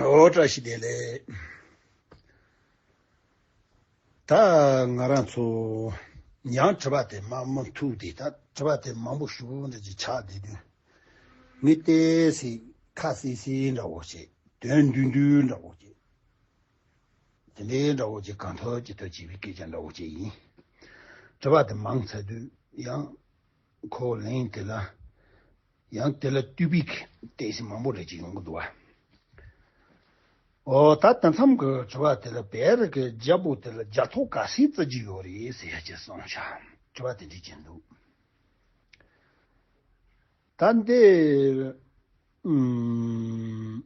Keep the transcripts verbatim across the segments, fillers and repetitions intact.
ཨོ་བཀྲ་ཤིས་བདེ་ལེགས། ད་ང་རང་ཚོ་ཡང་དྲི་བ་དེ་མ་མུ་མཐུད་དེ་ད་དྲི་བ་དེ་མང་པོ་ཞེ་པོ་འདྲ་ཅིག་ཆགས་བསྡད་དུས། ངས་ཏོག་ཙམ་ཁ་བསིལ་བསིལ་འདྲ་བོ་བྱས། དོན་བསྡུས་བསྡུས་འདྲ་བོ་བྱས། དེ་འདྲའི་འདྲ་བོ་ཅིག་གང་ཐུབ་ཅི་ཐུབ་བྱས་པའི་སྐད་ཆ་འདྲ་བོ་ཅིག་ཡིན། དྲི་བ་དེ་མང་ཚར་དུས་ཡང་ཁོ་ལན་དེ་ལ། ཡང་དེ་ལ་བསྟོད་པའི་ཏོག་ཙམ་མང་པོ་རེ་ཅིག་ཡོང་གི་འདུག་བ། ཨོ་ད་ལྟ་མཚམས་ཀྱི་དྲི་བ་དེ་ལ་བེ་རི་གི་རྒྱལ་པོ་དེ་ལ་རྒྱལ་ཐོ་ག་ཚོད་བརྩི་རྒྱུ་ཡོད་རེད་ཟེར་ཡ་ཅིག་གསུངས་ཤག་དྲི་བ་དེ་འདྲ་ཅིག་འདུག་ད་འདི་ཨུམ་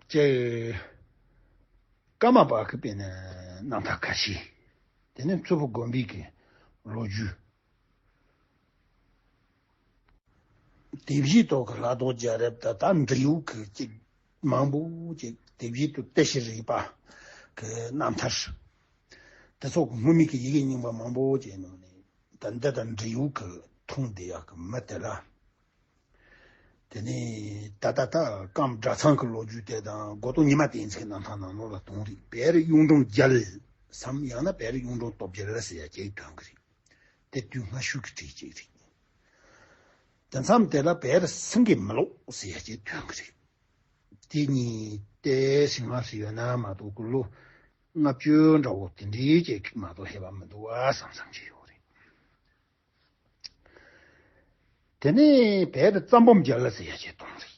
ཅེ་ཀརྨ་པ་གི་དཔེར་ན་རྣམ་ཐར་ཁ་ཤས། དེ་ནས་མཚུར་ཕུ་དགོན་པའི་གི་ལོ་རྒྱུས། དེ་བཞིན་དུ་གི་ལྷ་ཐོ་རྒྱལ་རབས་ད་ལྟ་འབྲི་ཡུལ་གི་ཅིག་མང་པོ་ཅིག་དེ་བཞིན་དུ་ཏི་ཤྲི་རིག་པ་གི་རྣམ་ཐར། དེ་ཚོ་གི་སྔོན་མའི་གི་ཡི་གེ་རྙིང་པ་མང་པོ་ཅིག་ནང་ནས་ད་འདི་དང་འབྲི་ཡུལ་གི་མཐོང་བསྡད་ཡག་གི་མི་དེ་ལ། དེ་ནས་ད་ལྟ་ད་ཀརྨ་གྲྭ་ཚང་གི་ལོ་རྒྱུས་དེ་དང་མགོ་ཐོག་ཉི་མ་བསྟན་འཛིན་གྱི་རྣམ་ཐར་ནང་ལོགས་ལ་གཏོང་རིགས་བེ་རི་གཡུང་དྲུང་རྒྱལ་སམ་ཡང་ན་བེ་རི་གཡུང་དྲུང་སྟོབས་རྒྱལ་ཟེར་ཡ་ཅིག་ཐོན་གི་རེད། དེ་དུས་སྔ་ཤོས་ཀྱི་བྲིས་ཅིག་རེད། དེ་མཚམས་དེ་ལ་བེ་རི་སེང་གེ་མི་ལོ་ཟེར་ཡ་ཅིག་ཐོན་གི་རེད། དེ་གཉིས་ཏོག་ཙམ་སྔ་ཕྱི་ཡོད་ན་མ་གཏོགས་ཀྱི་ལོ་ལྔ་བཅུ་འདྲ་བོ་དེ་འདྲའི་ཅིག་མ་གཏོགས་ཧེ་བ་མི་འདུག་བ་བསམ་བསམ་ཅིག་ཡོད་རེད། དེ་ནས་བེ་རི་རྩ་འབུམ་རྒྱལ་ཟེར་ཡ་ཅིག་གཏོང་རེད།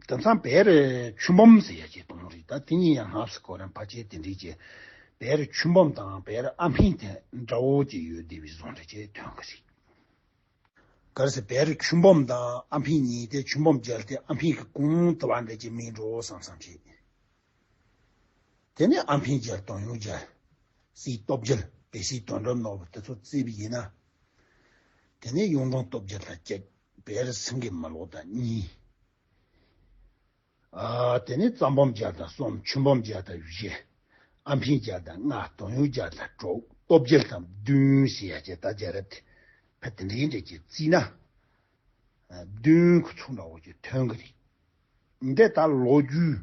དེང་སང་བེ་རི་ཆུ་འབུམ་ཟེར་ཡ་ཅིག་གཏོང་རེད། ད་དེ་གཉིས་ཡང་སྔ་ཕྱི་ཁོ་རང་ཕལ་ཆེར་དེ་འདྲའི་ཅིག་བེ་རི་ཆུ་འབུམ་དང་བེ་རི་ཨ་འཕན་དེ་འདྲ་བོ་ཅིག་ཡོད་བསྡད་པའི་བཟོ་འདྲ་ཅིག་ཐོན་གི་རེད། གལ་སྲིད་བེ་རི་ཆུ་འབུམ་དང་ཨ་འཕན་གཉིས་དེ་ཆུ་འབུམ་རྒྱལ་དེ་ཨ་འཕན་གྱི་གོང་དུ་བ་འདྲ་ཅིག་མིན་འགྲོ་བསམ་བསམ་བྱེད། དེ་ནས་ཨ་འཕན་རྒྱལ་དོན་ཡོད་རྒྱལ། སྲས་སྟོབས་རྒྱལ་བེ་སྲས་དོན་གྲུབ་ནོར་བུ་དེ་ཚོ་བརྩིས་པ་ཡིན་ན། དེ་ནས་གཡུང་དྲུང་སྟོབས་རྒྱལ་དང་གཅིག་བེ་རི་སེང་གེ་མི་ལོ་དང་གཉིས། ཨ་དེ་ནས་རྩ་འབུམ་རྒྱལ་དང་གསུམ། ཆུ་འབུམ་རྒྱལ་དང་བཞི། ཨ་འཕན་རྒྱལ་དང་ལྔ། དོན་ཡོད་རྒྱལ་དང་དྲུག་སྟོབས་རྒྱལ་དང་བདུན་ཟེར་ཡ་ཅིག་ད་རྒྱལ་རབས་དེ་ཕ་དེ་འདྲའི་འདྲ་ཅིག་བརྩིས་ན། བདུན་གྱི་ཚུགས་འདྲ་བོ་ཅིག་ཐོན་གི་རེད། འདི་ལྟར་ལོ་རྒྱུས་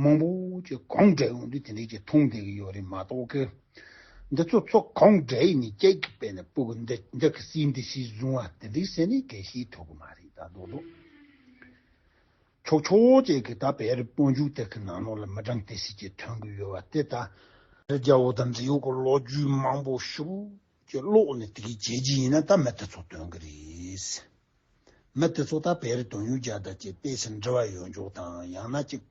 མང་པོ་ཅིག་གང་འདྲ་ཡོང་དུས་དེ་འདྲ་ཅིག་མཐོང་བསྡད་ཀྱི་ཡོད་རེད་མ་གཏོགས་ཀི། འདི་ཚོ་ཚོ་གང་འདྲ་ཡིན་ནི་ཅིག་གི་དཔེར་ན་སྤུ་གུ་འདི་འདི་གི་སྲིད་འདི་སྲིད་བཟུང་བ་དེ་འདྲའི་ཟེར་ནི་གལ་ཤེས་ཐུབ་ཀྱི་མ་རེད་ད་རྡོག་རྡོག་ཆོག་ཆོག་ཅིག་གི་ད་བེ་རི་དཔོན་བརྒྱུད་དེ་གི་ནང་ལོགས་ལ་མི་གྲངས་དེ་སྲིད་ཅིག་ཐོན་གི་ཡོད་བ་དེ་ད། རྒྱལ་པོ་དང་འབྲི་ཡུལ་གི་ལོ་རྒྱུས་མང་པོ་ཞེ་པོ་ཅིག་ཀློག་ནས་དེ་གི་བྱས་རྗེས་ཡིན་ན་ད་མི་དེ་ཚོ་སྟོན་གི་རེད། མི་དེ་ཚོ་ད་བེ་རི་དོན་ཡོད་རྒྱལ་དང་ཅིག་ཏོག་ཙམ་འབྲེལ་བ་ཡོད་འཇོག་དང་ཡང་ན་ཅིག་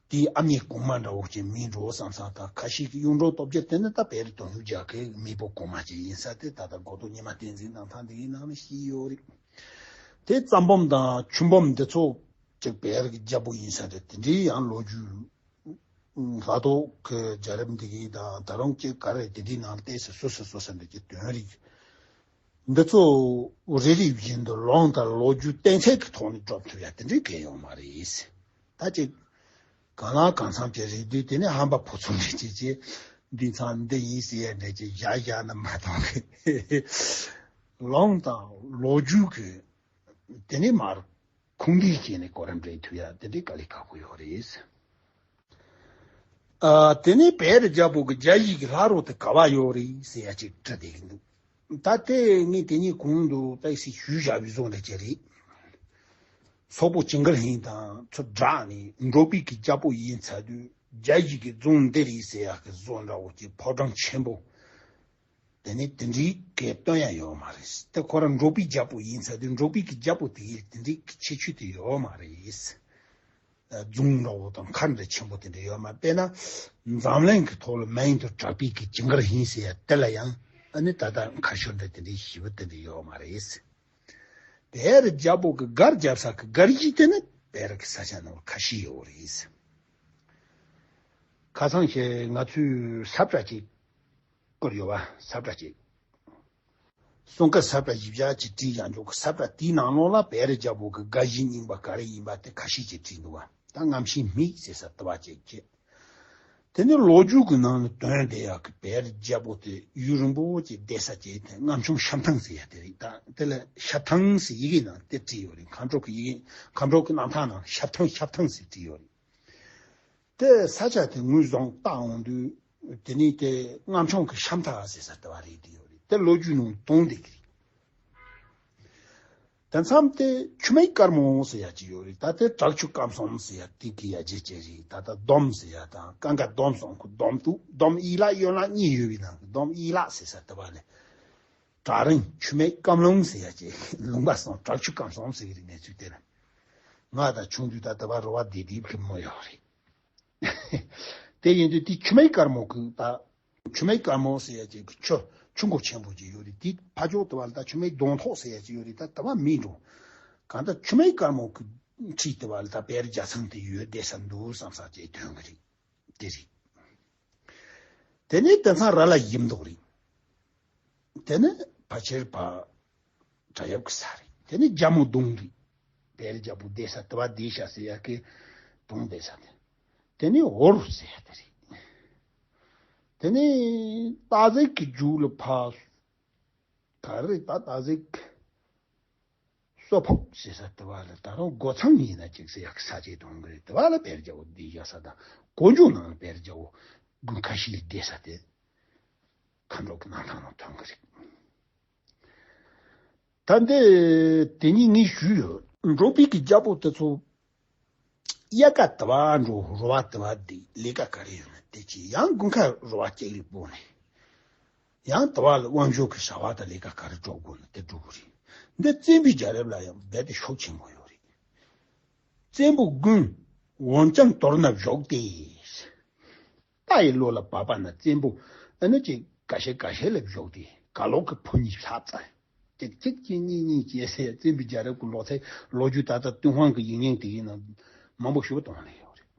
དེའི་ཨ་མྱེས་གོང་མ་འདྲ་བོ་ཅིག་མིན་འགྲོ་བསམ་བསམ་དང་ཁ་ཤས་ཀྱི་གཡུང་དྲུང་སྟོབས་རྒྱལ་དེ་ནི་ད་བེ་རི་དོན་ཡོད་རྒྱལ་གི་མེས་པོ་གོང་མ་ཅིག་ཡིན་ས་དེ་ད་ལྟ་མགོ་ཐོག་ཉི་མ་བསྟན་འཛིན་རྣམ་ཐར་འདི་ཡི་ནང་ནས་ཤེས་ཡོད་རེད། དེ་རྩ་འབུམ་དང་ཆུ་འབུམ་འདི་ཚོ་ཅིག་བེ་རི་གི་རྒྱལ་པོ་ཡིན་ས་རེད། དེ་འདྲའི་ཡང་ལོ་རྒྱུས། ལྷག་ཏུ་གི་རྒྱལ་རབས་འདི་གི་དང་ད་རུང་ཅིག་ག་རེ་དེ་འདྲའི་ནང་ཏོག་ཙམ་སོ་སོ་སོ་སོ་འདི་གི་དོན་རིག་འདི་ཚོ་རེ་རེ་བཞིན་དུ་ལུང་དང་ལོ་རྒྱུས་གཏན་ཚིགས་ཀྱི་ཐོག་ནས་སྒྲུབ་ཐུབ་ཡ་དེ་འདྲའི་གལ་ཡོད་མ་རེད། ད་ཅིག་གང་ལ་གང་འཚམ་ཅིག་རེད་དུས་དེ་ནས་ཧམ་པ་ཕོ་ཚོ་འདྲ་ཅིག་ཅིག་འདི་ཚང་འདི་ཡིན་ཟེར་ཡ་འདྲ་ཅིག་བཞག་བཞག་ན་མ་གཏོགས་གི་ལུང་དང་ལོ་རྒྱུས་ཀྱི་དེ་ནས་མར་ཁུངས་འདྲེན་བྱས་ནས་གོ་རིམ་འདྲེན་ཐུབ་ཡ་དེ་འདྲའི་དཀའ་ལས་ཁག་པོ་ཡོད་རེད། ཨ་དེ་ནས་བེ་རི་རྒྱལ་པོ་གི་རྒྱལ་བཞི་གི་ལྷ་རོ་དེ་ག་བ་ཡོད་རེད་ཟེར་ཡ་ཅིག་དྲི་བསྡད་ཀྱི་འདུག་ད་དེ་ངས་དེ་གཉིས་གོང་དུ་ཏོག་ཙམ་ཞུས་བཞག་པའི་བཟོ་འདྲ་ཅིག་རེད། སོག་པོ་ཇིང་གར་ཧིང་དང་ཚུར་བསྒྲགས་ནས་འབྲོག་པའི་གི་རྒྱལ་པོ་ཡིན་ཚར་དུས་རྒྱལ་བཞི་གི་རྫོང་འདི་རེད་ཟེར་ཡ་གི་བཟོ་འདྲ་བོ་ཅིག་ཕོ་བྲང་ཆེན་པོ། དེ་ནས་དེ་འདྲའི་སྐད་སྟོན་ཡ་ཡོད་མ་རེད། དེ་ཁོ་རང་འབྲོག་པའི་རྒྱལ་པོ་ཡིན་ཚར་དུས་འབྲོག་པའི་གི་རྒྱལ་པོ་དེ་ཡི་དེ་འདྲའི་གི་ཁྱད་ཆོས་དེ་ཡོད་མ་རེད། རྫོང་འདྲ་བོ་དང་མཁར་འདྲ་ཆེན་པོ་དེ་འདྲ་ཡོད་མ་རེད། དཔེར་ན་འཛམ་གླིང་གི་ཐོག་ལ་མིང་དུ་གྲགས་པའི་གི་ཇིང་གར་ཧིང་ཟེར་ཡ་དེ་ལ་ཡང་ཨ་ནི་ད་ལྟ་མཁར་ཤོར་འདྲ་དེ་འདྲའི་ཞེ་པོ་དེ་འདྲ་ཡོད་མ་རེད། བེ་རི་རྒྱལ་པོ་གི་སྒར་རྒྱབ་ས་གི་སྒར་གཞི་དེ་ནི་བེ་རི་གི་ས་ཆ་ནང་ལ་ཁ་ཤས་ཡོད་རེད། ཁ་སང་ཞེ་ང་ཚོས་ས་བཀྲ་ཅིག་བསྐུར་ཡོད་པ། ས་བཀྲ་ཅིག་གསུང་སྐད་ས་བཀྲ་བཞི་བརྒྱ་ཅིག་བྲིས་ཀྱང་འཇོག་གི། ས་བཀྲ་དེའི་ནང་ལོགས་ལ་བེ་རི་རྒྱལ་པོ་གི་སྒར་གཞི་རྙིང་པ་ག་རེ་ཡིན་པ་དེ་ཁ་ཤས་ཅིག་བྲིས་འདུག་བ། ད་རྔམ་ཤིང་སྨད་ཟེར་ས་དེ་བ་ཅིག་བྱས། དེ་ནས་ལོ་རྒྱུས་ཀྱི་ནང་ལ་དོན་དེ་ཡག་གི་བེར་རྒྱལ་པོ་དེ་ཡུན་རིང་པོ་ཅིག་བསྡད་ས་བྱས་ཏེ་རྔམ་བྱུང་ཤམ་ཐང་ཟེར་ཡ་དེ་རེད། ད་དེ་ལ་ཤ་ཐང་ཟེར་ཡི་གེ་ནང་དེ་བྲིས་ཡོད་རེད། མཁའ་འགྲོ་གི་ཡི་གེ། མཁའ་འགྲོ་གི་རྣམ་ཐར་ནང་ཤ་ཐང་ཤ་ཐང་ཟེར་བྲིས་ཡོད་རེད། དེ་ས་ཆ་དེ་ངོས་བཟུང་བལྟ་འོང་དུས་དེ་ནས་དེ་རྔམ་བྱུང་གི་ཤམ་ཐང་ཟེར་ས་དེ་བ་རེད་བྲིས་ཡོད་རེད། དེ་ལོ་རྒྱུས་ནང་དོན་དེ་གི་རེད། དེ་མཚམས་དེ་ཆུ་སྨད་དཀར་མོ་ཟེར་ཡ་ཅིག་ཡོད་རེད། ད་དེ་བྲག་ཆུ་སྐམ་སོང་ཟེར་ཡ་དེ་གི་ཡ་རྗེ་ཅེ་རེད། ད་ད་སྡོམ་ཟེར་ཡ་དང་ཀང་ཀ་སྡོམ་སོང་ཁུ་སྡོམ་དུ་སྡོམ་ཡིག་ལ་གཡོན་ལ་གཉིས་ཡོད་པའི་ནང་གི་སྡོམ་ཡིག་ལ་ཟེར་ས་དེ་བ་ལས། བྲག་རིང་ཆུ་སྨད་སྐམ་ལུང་ཟེར་ཡ་ཅིག་ལུང་པ་སོང་བྲག་ཆུ་སྐམ་སོང་ཟེར་གི་རེད། གནས་ཚུལ་དེ་ལ་ང་ད་ཆུང་དུས་ད་དེ་བ་རོ་བ་བདེ་བདེ་གི་མོ་ཡོད་རེད། དེ་ཡིན་དུས་དེ་ཆུ་སྨད་དཀར་མོ་གི་ད། ཆུ་སྨད་དཀར་མོ་ཟེར་ཡ་ཅིག་གི་ཆུ་ཆུ་མགོ་ཆེན་པོ་ཅིག་ཡོད་རེད། དེ་ཕ་ཇོ་དེ་བ་ལ་ད་ཆུ་སྨད་གདོང་ཐོག་ཟེར་ཡ་ཅིག་ཡོད་རེད། ད་དེ་བ་མིན་འགྲོ། གང་ལྟར་ཆུ་སྨད་དཀར་མོ་གི་འཁྲིས་དེ་བ་ལ་ད་བེར་རྒྱ་ཚང་དེ་ཡོད་བསྡད་ས་འདུག་བསམ་ས་ཅིག་དོན་གི་རེད། དེ་རེད། དེ་ནས་དེ་མཚམས་ར་ལ་ཡིབ་མདོག་རེད། དེ་ནས་ཕ་ཆེར་བ་གྲ་ཡབ་ཀྱི་ས་རེད། དེ་ནས་རྒྱ་མོ་གདོང་རེད། བེར་རྒྱལ་པོ་བསྡད་ས་དེ་བ་བསྡད་ཤག་ཟེར་ཡ་གི་གདོང་བསྡད་ས་དེ། དེ་ནས་འོར་ཟེར་ཡ་དེ་རེད། དེ་ནས་སྟག་གཟིག་གི་རྒྱུག་ལ་ཕ་ག་རེ་ད་སྟག་གཟིག་སོ་ཕོག་ཟེར་ས་དེ་བ་ལ་ད་རུང་སྒོ་ཚང་ཡིན་ན་ཅིག་ཟེར་ཡག་ས་ཆའི་དོན་གི་རེད། དེ་བ་ལ་བེར་རྒྱལ་པོ་འདི་བཞག་ས་དང་དཀོན་མཆོག་ནང་ལ་བེར་རྒྱལ་པོ་དགུན་ཁ་ཤས་བསྡད་ས་དེ་མཁའ་འགྲོ་གི་གནམ་ཐང་ནང་ཐོན་གི་རེད། ད་འདི་དེ་ཉིད་ངས་ཞུས་ཡོད། འགྲོ་བའི་གི་རྒྱལ་པོ་དེ་ཚོ་དབྱར་ཁ་དུ་བ་འགྲོ། རུ་བ་དུ་བ་བསྡད། ལས་ཀ་ག་རེ་ཡོད་ན་དེ་བྱེད། ཡང་དགུན་ཁ་རུ་བ་སྐྱེལ་ལས་པོ་ནས། ཡང་དུ་བ་ལ་དབང་ཞོག་གི་བྱ་བ་དང་ལས་ཀ་ག་རེ་སྒྲུབ་དགོས་ན་དེ་སྒྲུབ་དགོས་རེད། འདི་བཙན་པོའི་རྒྱལ་རབས་ལ་ཡང་རྦད་དེ་ཤུགས་ཆེན་པོ་ཡོད་རེད། བཙན་པོ་དགུན་འོ་རྐྱང་དོར་ན་བཞོགས་ཏེ། རྟ་ཡི་ལོ་ལ་བབས་པ་ན་བཙན་པོ་ཨ་ནི་ཅིག་ཁ་ཤས་ཁ་ཤས་ལ་བཞོགས་ཏེ་ག་ལོག་གི་ཕོ་ཉིད་ལྷ་རྩ། གཅིག་གཅིག་གཅིག་གཉིས་གཉིས་བྱས་ཟེར། བཙན་པོའི་རྒྱལ་རབས་ཀྱི་ལོ་ཚད་ལོ་རྒྱུས་ད་ལྟ་ཏུན་ཧོང་གི་ཡིག་རྙིང་དེ་ཡིན་ན་མང་པོ་ཞིག་གཏོང་ལེ་ཡོད་རེད།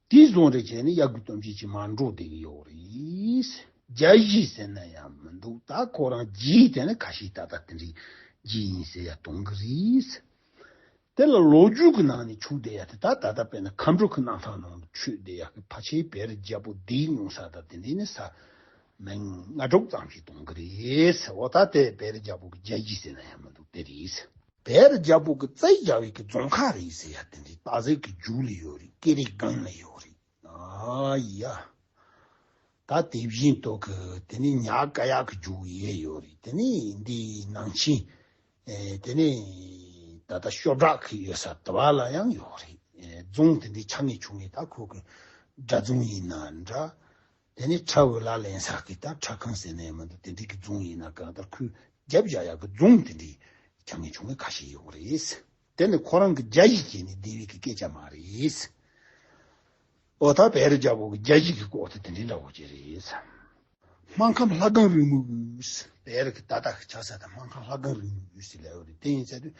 དེ་བཟུང་རེ་བྱས་ནས་དབྱར་དགུན་སྟོན་དཔྱིད་ཀྱི་མར་འགྲོ་བསྡད་ཀྱི་ཡོད་རེད། རྒྱལ་བཞི་ཟེར་ན་ཡང་མི་འདུག་ད་ཁོ་རང་རྗེས་དེ་ནི་ཁ་ཤས་ད་ལྟ་དེ་འདྲའི་རྗེས་ཡིན་ཟེར་ཡ་གཏོང་གི་རེད། དེ་ལ་ལོ་རྒྱུས་ཀྱི་ནང་ནས་ཆུག་བསྡད་ཡ་དེ་ད་ད་ལྟ་དཔེར་ན་མཁའ་འགྲོ་གི་རྣམ་ཐར་ནང་དུ་ཆུད་བསྡད་ཡ་གི་ཕལ་ཆེར་བེར་རྒྱལ་པོ་བསྡད་མྱོང་ས་དང་དེ་འདྲའི་ནི་ས་མིང་ལྔ་དྲུག་ཙམ་ཞིག་གཏོང་གི་རེད་ཟེར། འོ་ད་དེ་བེར་རྒྱལ་པོ་གི་རྒྱལ་གཞི་ཟེར་ན་ཡང་མི་འདུག་དེ་རེད་ཟེར། བེར་རྒྱལ་པོ་གི་རྩེ་རྒྱལ་བའི་གི་རྫོང་ཁག་རེད་ཟེར་ཡ་དེ་འདྲའི་སྟག་གཟིག་གི་རྒྱུག་ལ་ཡོད་རེད། ཀེ་རི་སྒང་ལ་ཡོད་རེད། ཨ་ཡ། ད་དེ་བཞིན་དུ་གི་དེ་ནི་ཉག་ཀ་ཡག་གི་རྒྱུག་ཡས་ཡོད་རེད། དེ་ནི་འདི་ནང་ཆེན། ཨེ་དེ་ནི་ད་ལྟ་ཤོ་བྲག་གི་ཡོད་ས་དེ་བ་ལ་ཡང་ཡོད་རེད། ཨེ་རྫོང་དེ་འདི་ཆ་ངེས་ཆུང་ངེས་ད་ཁོ་གི་སྒྲ་རྫོང་ཡིན་ན་འདྲ། དེ་ནི་ཁྲ་འོད་ལ་ལེན་ས་གི་ད་ཁྲ་ཁང་ཟེར་ནས་མི་འདུག་དེ་འདྲི་གི་རྫོང་ཡིན་ན་གང་ལྟར་ཁོས་རྒྱབ་བཞག་ཡག་གི་རྫོང་དེ་འདྲི་ཆ་ངེས་ཆུང་ངེས་ཁ་ཤས་ཡོད་རེད། དེ་ནི་ཁོ་རང་གི་རྒྱ་ཡིག་བྱས་ནས་བསྡད་པའི་གི་སྐད་ཆ་མ་རེད། ཨོ་ད་བེ་རི་རྒྱལ་པོ་གི་རྒྱ་ཡིག་གི་སྐོར་དེ་དེ་འདྲི་འདྲ་བོ་ཅིག་རེད། སྨར་ཁམས་ལྷ་སྒང་རིང་མོའི་དབུས། བེ་རི་གི་ད་ལྟ་གི་ཆགས་ས་དང་སྨར་ཁམས་ལྷ་སྒང་རིང་མོའི་དབུས་ཟེར་ལབ་ཡོད་རེད། དེ་ཡིན་ཚད་དུས་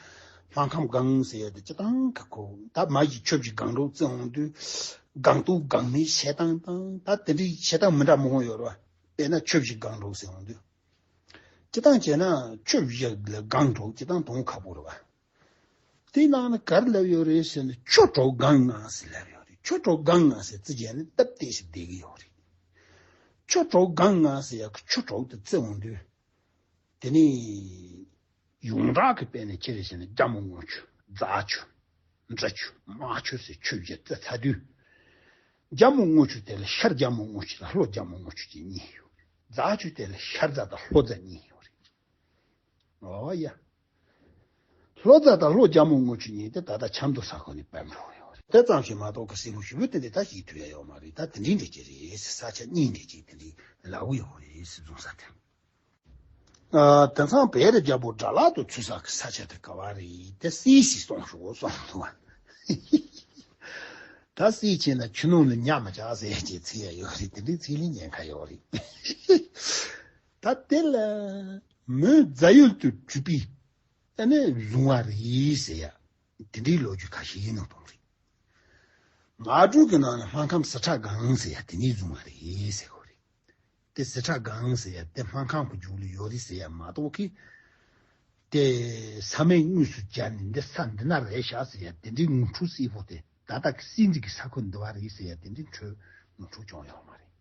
སྨར་ཁམས་སྒང་ཟེར་ཡ་དེ་སྤྱི་བཏང་གི་ཁོ་ད་མ་གཞི་ཆོས་ཀྱི་སྒང་དྲུག་བརྩི་འོང་དུས་སྒང་དྲུག་སྒང་མའི་བཤད་སྟངས་དང་ད་དེ་འདྲའི་བཤད་སྟངས་མི་འདྲ་མང་པོ་ཡོད་རེད་བ། དཔེར་ན་ཆོས་ཀྱི་སྒང་དྲུག་ཟེར་འོང་དུས་སྤྱི་བཏང་བྱས་ན་ཆོས་བཞི་ལ་སྒང་དྲུག་སྤྱི་བཏང་དོན་ཁག་པོ་རེད་བ། དེའི་ནང་ན་ག་རེ་ལབ་ཡོད་རེད་ཟེར་ན་ཆོས་དྲུག་སྒང་ལྔ་ཟེར་ལབ་ཡོད་རེད། ཆོས་དྲུག་སྒང་ལྔ་ཟེར་རྩི་བྱས་ནས་སྟབས་བདེ་ཞིག་བསྡད་ཀྱི་ཡོད་རེད། ཆོས་དྲུག་སྒང་ལྔ་ཟེར་ཡག་གི་ཆོས་དྲུག་དེ་བརྩི་འོང་དུས། དེ་ནི་ཡོངས་གྲགས་ཀྱི་དཔེ་ནས་ཅི་རེད་ཟེར་ན་རྒྱ་མོ་དངུལ་ཆུ། རྫ་ཆུ། འབྲི་ཆུ། རྨ་ཆུ་ཟེར་ཆུ་བཞི་བརྩི་ཚར་དུས། རྒྱ་མོ་དངུལ་ཆུ་དེ་ལ་ཤར་རྒྱ་མོ་དངུལ་ཆུ་དང་ལྷོ་རྒྱ་མོ་དངུལ་ཆུ་གཅིག་གཉིས་ཡོད་རེད། རྫ་ཆུ་དེ་ལ་ཤར་རྫ་དང་ལྷོ་རྫ་གཉིས་ཡོད་རེད། ཨོ་ཡ། ལྷོ་རྫ་དང་ལྷོ་རྒྱ་མོ་དངུལ་ཆུ་གཉིས་དེ་ད་ལྟ་ཆབ་མདོ་ས་ཁུལ་ནས་བབས་འགྲོ་གི་ཡོད་རེད། དེ་ཙམ་ཞིག་མ་གཏོགས་ཀྱི་སྲིད་ལུགས་ཞིབ་པོ་དེ་འདྲ་ད་ཤེས་ཐུབ་ཡ་ཡོད་མ་རེད། ད་དེ་འདྲའི་འདྲ་ཅིག་རེད། ས་ཆ་གཉིས་འདྲ་ཅིག་དེ་འདྲའི་ལ་འུ་ཡོད་རེད་ཟེར་གསུངས་ས་དེ། ཨ་དེང་སང་བེ་རི་རྒྱལ་པོ་དགྲ་ལག་ཏུ་ཚུད་ས་གི་ས་ཆ་དེ་ག་བ་རེད། དེ་སྲིད་ཞིག་སོང་ཤོག་སོང་འདུག་བ། ད་སྲིད་ཆེ་ན་ཆུ་ནང་ལ་ཉ་མ་བཅག་ཟེར་ཡ་ཅིག་ཚིག་ཡ་ཡོད་རེད། དེ་འདྲའི་ཚིག་ལན་ཉན་ཁ་ཡོད་རེད། ད་དེ་ལ་མོའི་རྫ་ཡུལ་དུ་གྲུབ་པའི་ཨ་ནི་བཟུང་བ་རེད་ཟེར་ཡ་དེ་འདྲའི་ལོ་རྒྱུས་ཁ་ཤས་ཡིན་ནོ་གཏོང་རེད། ངག་སྒྲོས་ཀྱི་ནང་ན་སྨར་ཁམས་ཟི་ཁྲ་སྒང་ཟེར་ཡ་དེ་ནས་བཟུང་བ་རེད་ཟེར་གོ་རེད། དེ་ཟི་ཁྲ་སྒང་ཟེར་ཡ་དེ་སྨར་ཁམས་ཀྱི་རྒྱུད་ལ་ཡོད་རེད་ཟེར་ཡ་མ་གཏོགས་ཀི། དེ་ས་མེད་དངོས་སུ་སྦྱར་ནས་འདི་ས་འདི་ན་རེད་ཤག་ཟེར་ཡ་དེ་འདྲའི་ངོ་འཕྲོད་གསལ་པོ་དེ་ད་ལྟ་གི་སྲིད་འཛིན་གྱི་ས་ཁུལ་འདི་བ་རེད་ཟེར་ཡ་དེ་འདྲའི་འཕྲོད་ ནོར་འཁྲུལ་བྱུང་ཡོད་མ་རེད།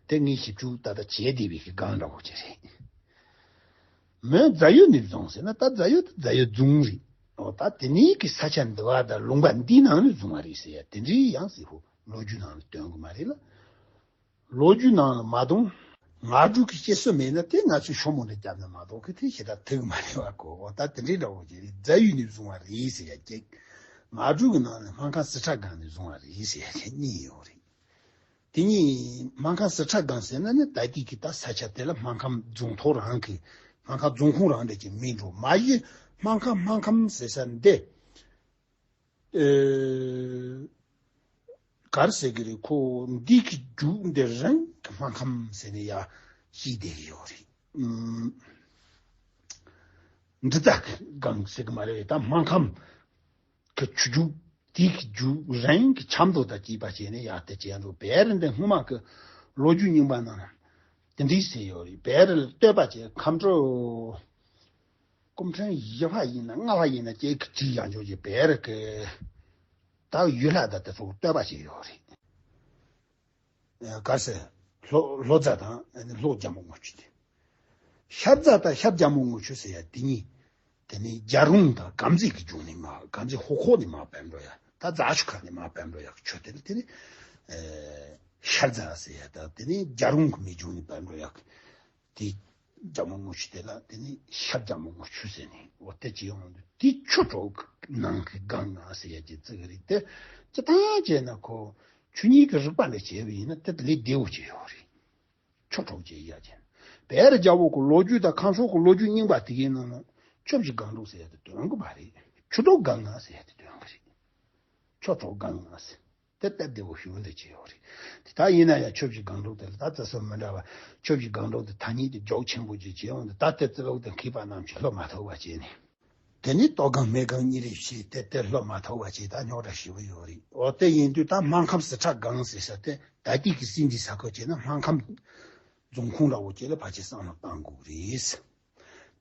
དེ་ངས་ཞིབ་འཇུག་ད་ལྟ་བྱས་བསྡད་པའི་གི་སྒང་འདྲ་བོ་ཅིག་རེད། མོན་རྫ་ཡུལ་ནས་བཟུང་ཟེར་ན། ད་རྫ་ཡུལ་དེ་རྫ་ཡུལ་རྫོང་རེད། འོ་ད་དེ་ནས་གི་ས་ཆ་འདི་བ་དང་ལུང་པ་འདིའི་ནང་ནས་བཟུང་བ་རེད་ཟེར་ཡ་དེ་འདྲའི་ཡང་ཟེར་ཧོ་ལོ་རྒྱུས་ནང་ལ་སྟོན་གི་མ་རེད་ལ། ལོ་རྒྱུས་ནང་ལ་མ་གཏོང་། ང་དྲུག་གི་སྐྱེ་སྲོལ་མེད་ན་དེ་ང་ཚོས་ཤོ་མོ་འདྲ་བརྒྱབ་ན་མ་གཏོགས་གི་དེ་ཞེ་དྲག་ཐུག་གི་མ་རེད་བ་གོ། འོ་ད་དེ་འདྲའི་འདྲ་བོ་ཅིག་རེད། རྫ་ཡུལ་ནས་བཟུང་བ་རེད་ཟེར་ཡ་གཅིག་ང་དྲུག་གི་ནང་ནས་སྨར་ཁམས་སི་ཁྲོན་སྒང་ནས་བཟུང་བ་རེད་ཟེར་ཡ་གཅིག་གཉིས་ཡོད་རེད། དེ་གཉིས་སྨར་ཁམས་སི་ཁྲོན་སྒང་ཟེར་ན་ནི་ད་ལྟའི་གི་ད་ས་ཆ་དེ་ལ་སྨར་ཁམས་རྫོང་ཐོག་རང་གི་སྨར་ཁམས་རྫོང་ཁོངས་རང་འདྲ་ཅིག་མིན་འགྲོ། མ་གཞི་སྨར་ཁམས་སྨར་ཁམས་ཟེར་ས་འདི། ཨེ། ག་རེ་ཟེར་གི་རེད། ཁོ་འདི་གི་རྒྱུད་འདི་རང་གི་སྨར་ཁམས་ཟེར་ནས་ཡ་ཤེས་བསྡད་ཀྱི་ཡོད་རེད། ཨུམ། འདི་དག་གི་སྒང་ཟེར་གི་མ་རེད། ད་སྨར་ཁམས་ཀྱི་ཆུ་རྒྱུད་དེ་གི་རྒྱུད་རང་གི་ཆབ་མདོ་དང་བཅས་པ་བྱས་ནས་ཡར་དེ་བྱས་འགྲོ། བལ་རི་འདི་སྔོན་མ་གི་ལོ་རྒྱུས་རྙིང་པ་ནང་དེ་འདྲས་ཟེར་ཡོད་རེད། བལ་རི་ལ་སྟོད་པ་བྱས་ཁམས་སྤྲོ་སྐུ་ཕྲེང་བཞི་པ་ཡིན་ན་ལྔ་པ་ཡིན་ན་ཅིག་གི་བྲིས་ཡག་འཇོག་གི་བལ་རི་གི་ད་ཡུལ་ལྷ་དང་དེ་ཚོ་སྟོད་པ་བྱས་ཡོད་རེད། ག་ཟེར། ལྷོ་ལྷོ་རྫ་དང་ལྷོ་རྒྱལ་མོ་རྔུལ་ཆུ་དེ། ཤར་རྫ་དང་ཤར་རྒྱལ་མོ་རྔུལ་ཆུ་ཟེར་ཡ་དེ་གཉིས། དེ་ནི་རྒྱལ་རོང་དང་དཀར་མཛེས་ཀྱི་ལྗོངས་ནས་མར། དཀར་མཛེས་ཧོ་ཁོག་ནས་མར་བབས་འགྲོ་ཡ། ད་རྫ་ཆུ་ཁ་ནས་མར་བབས་འགྲོ་ཡ་གི་ཆུ་དེ་ནི་དེ་ནི། ཨེ། ཤར་རྫ་ཟེར་ཡ་དང་དེ་ནི་རྒྱལ་རོང་གི་མི་ལྗོངས་ནས་བབས་འགྲོ་ཡ་གི། དེ་རྒྱལ་མོ་རྔུལ་ཆུ་དེ་ལ་དེ་ནི་ཤར་རྒྱལ་མོ་རྔུལ་ཆུ་ཟེར་ནས། འོ་དེ་ཅི་ཡོང་དུས་དེ་ཆུ་གྲོག་ནང་གི་སྒང་ང་ཟེར་ཡ་གི་ཙི་གི་རེད་དེ། སྤྱིར་བཏང་བྱས་ན་ཁོ་ཆོས་ཉིད་ཀྱི་རིག་པ་ལ་བྱས་པ་ཡིན་ན་དེ་ལས་བདེ་བོ་ཅིག་ཡོད་རེད། ཆོས་གྲོགས་ཀྱི་ཡ་ཅན། བལ་རྒྱལ་པོ་གི་ལོ་རྒྱུས་དང་ཁམས་སོག་གི་ལོ་རྒྱུས་རྙིང་པ་དེ་གའི་ནང་ན་ཆོས་ཀྱི་སྒང་དྲུག་ཟེར་ཡ་དེ་སྟོན་གི་མ་རེད། ཆོས་གྲོགས་སྒང་ང་ཟེར་ཡ་དེ་སྟོན་གི་རེད། ཆོས་གྲོགས་སྒང་ང་ཟེར། དེ་སྟབས་བདེ་བོ་ཞུ་འདི་ཅི་ཡོད་རེད། དེ་ད་ཡིན་ན་ཡང་ཆོས་ཀྱི་སྒང་དྲུག་དེ་ལ་ད་བརྩི་སྲོལ་མི་འདྲ་བ། ཆོས་ཀྱི་སྒང་དྲུག་དེ་ཐ་སྙད་དེ་རྒྱོག་ཆེན་པོ་ཅིག་བྱས་འོང་དུས་ད་དེ་ཙི་ལོག་དེ་མཁས་པ་རྣམས་ཀྱིས་བློ་མ་ཐུབ་པ་བྱས་ནས། དེ་ནས་ལྟོ་སྒང་སྨྲེ་སྒང་གཉིས་རེ་བྱས་ཏེ་དེ་བློ་མ་ཐུབ་པ་བྱས་ད་རྙོག་དྲ་ཞེ་པོ་ཡོད་རེད། འོ་དེ་ཡིན་དུས་ད་སྨར་ཁམས་སི་ཁྲོན་སྒང་ཟེར་ས་དེ་ད་ལྟའི་གི་སྲིད་འཛིན་ས་ཁུལ་བྱས་ན་སྨར་ཁམས་རྫོང་ཁོངས་འདྲ་བོ་བྱས་ལ་ཕལ་ཆེར་བསམ་བློ་བཏང་དགོས་རེད།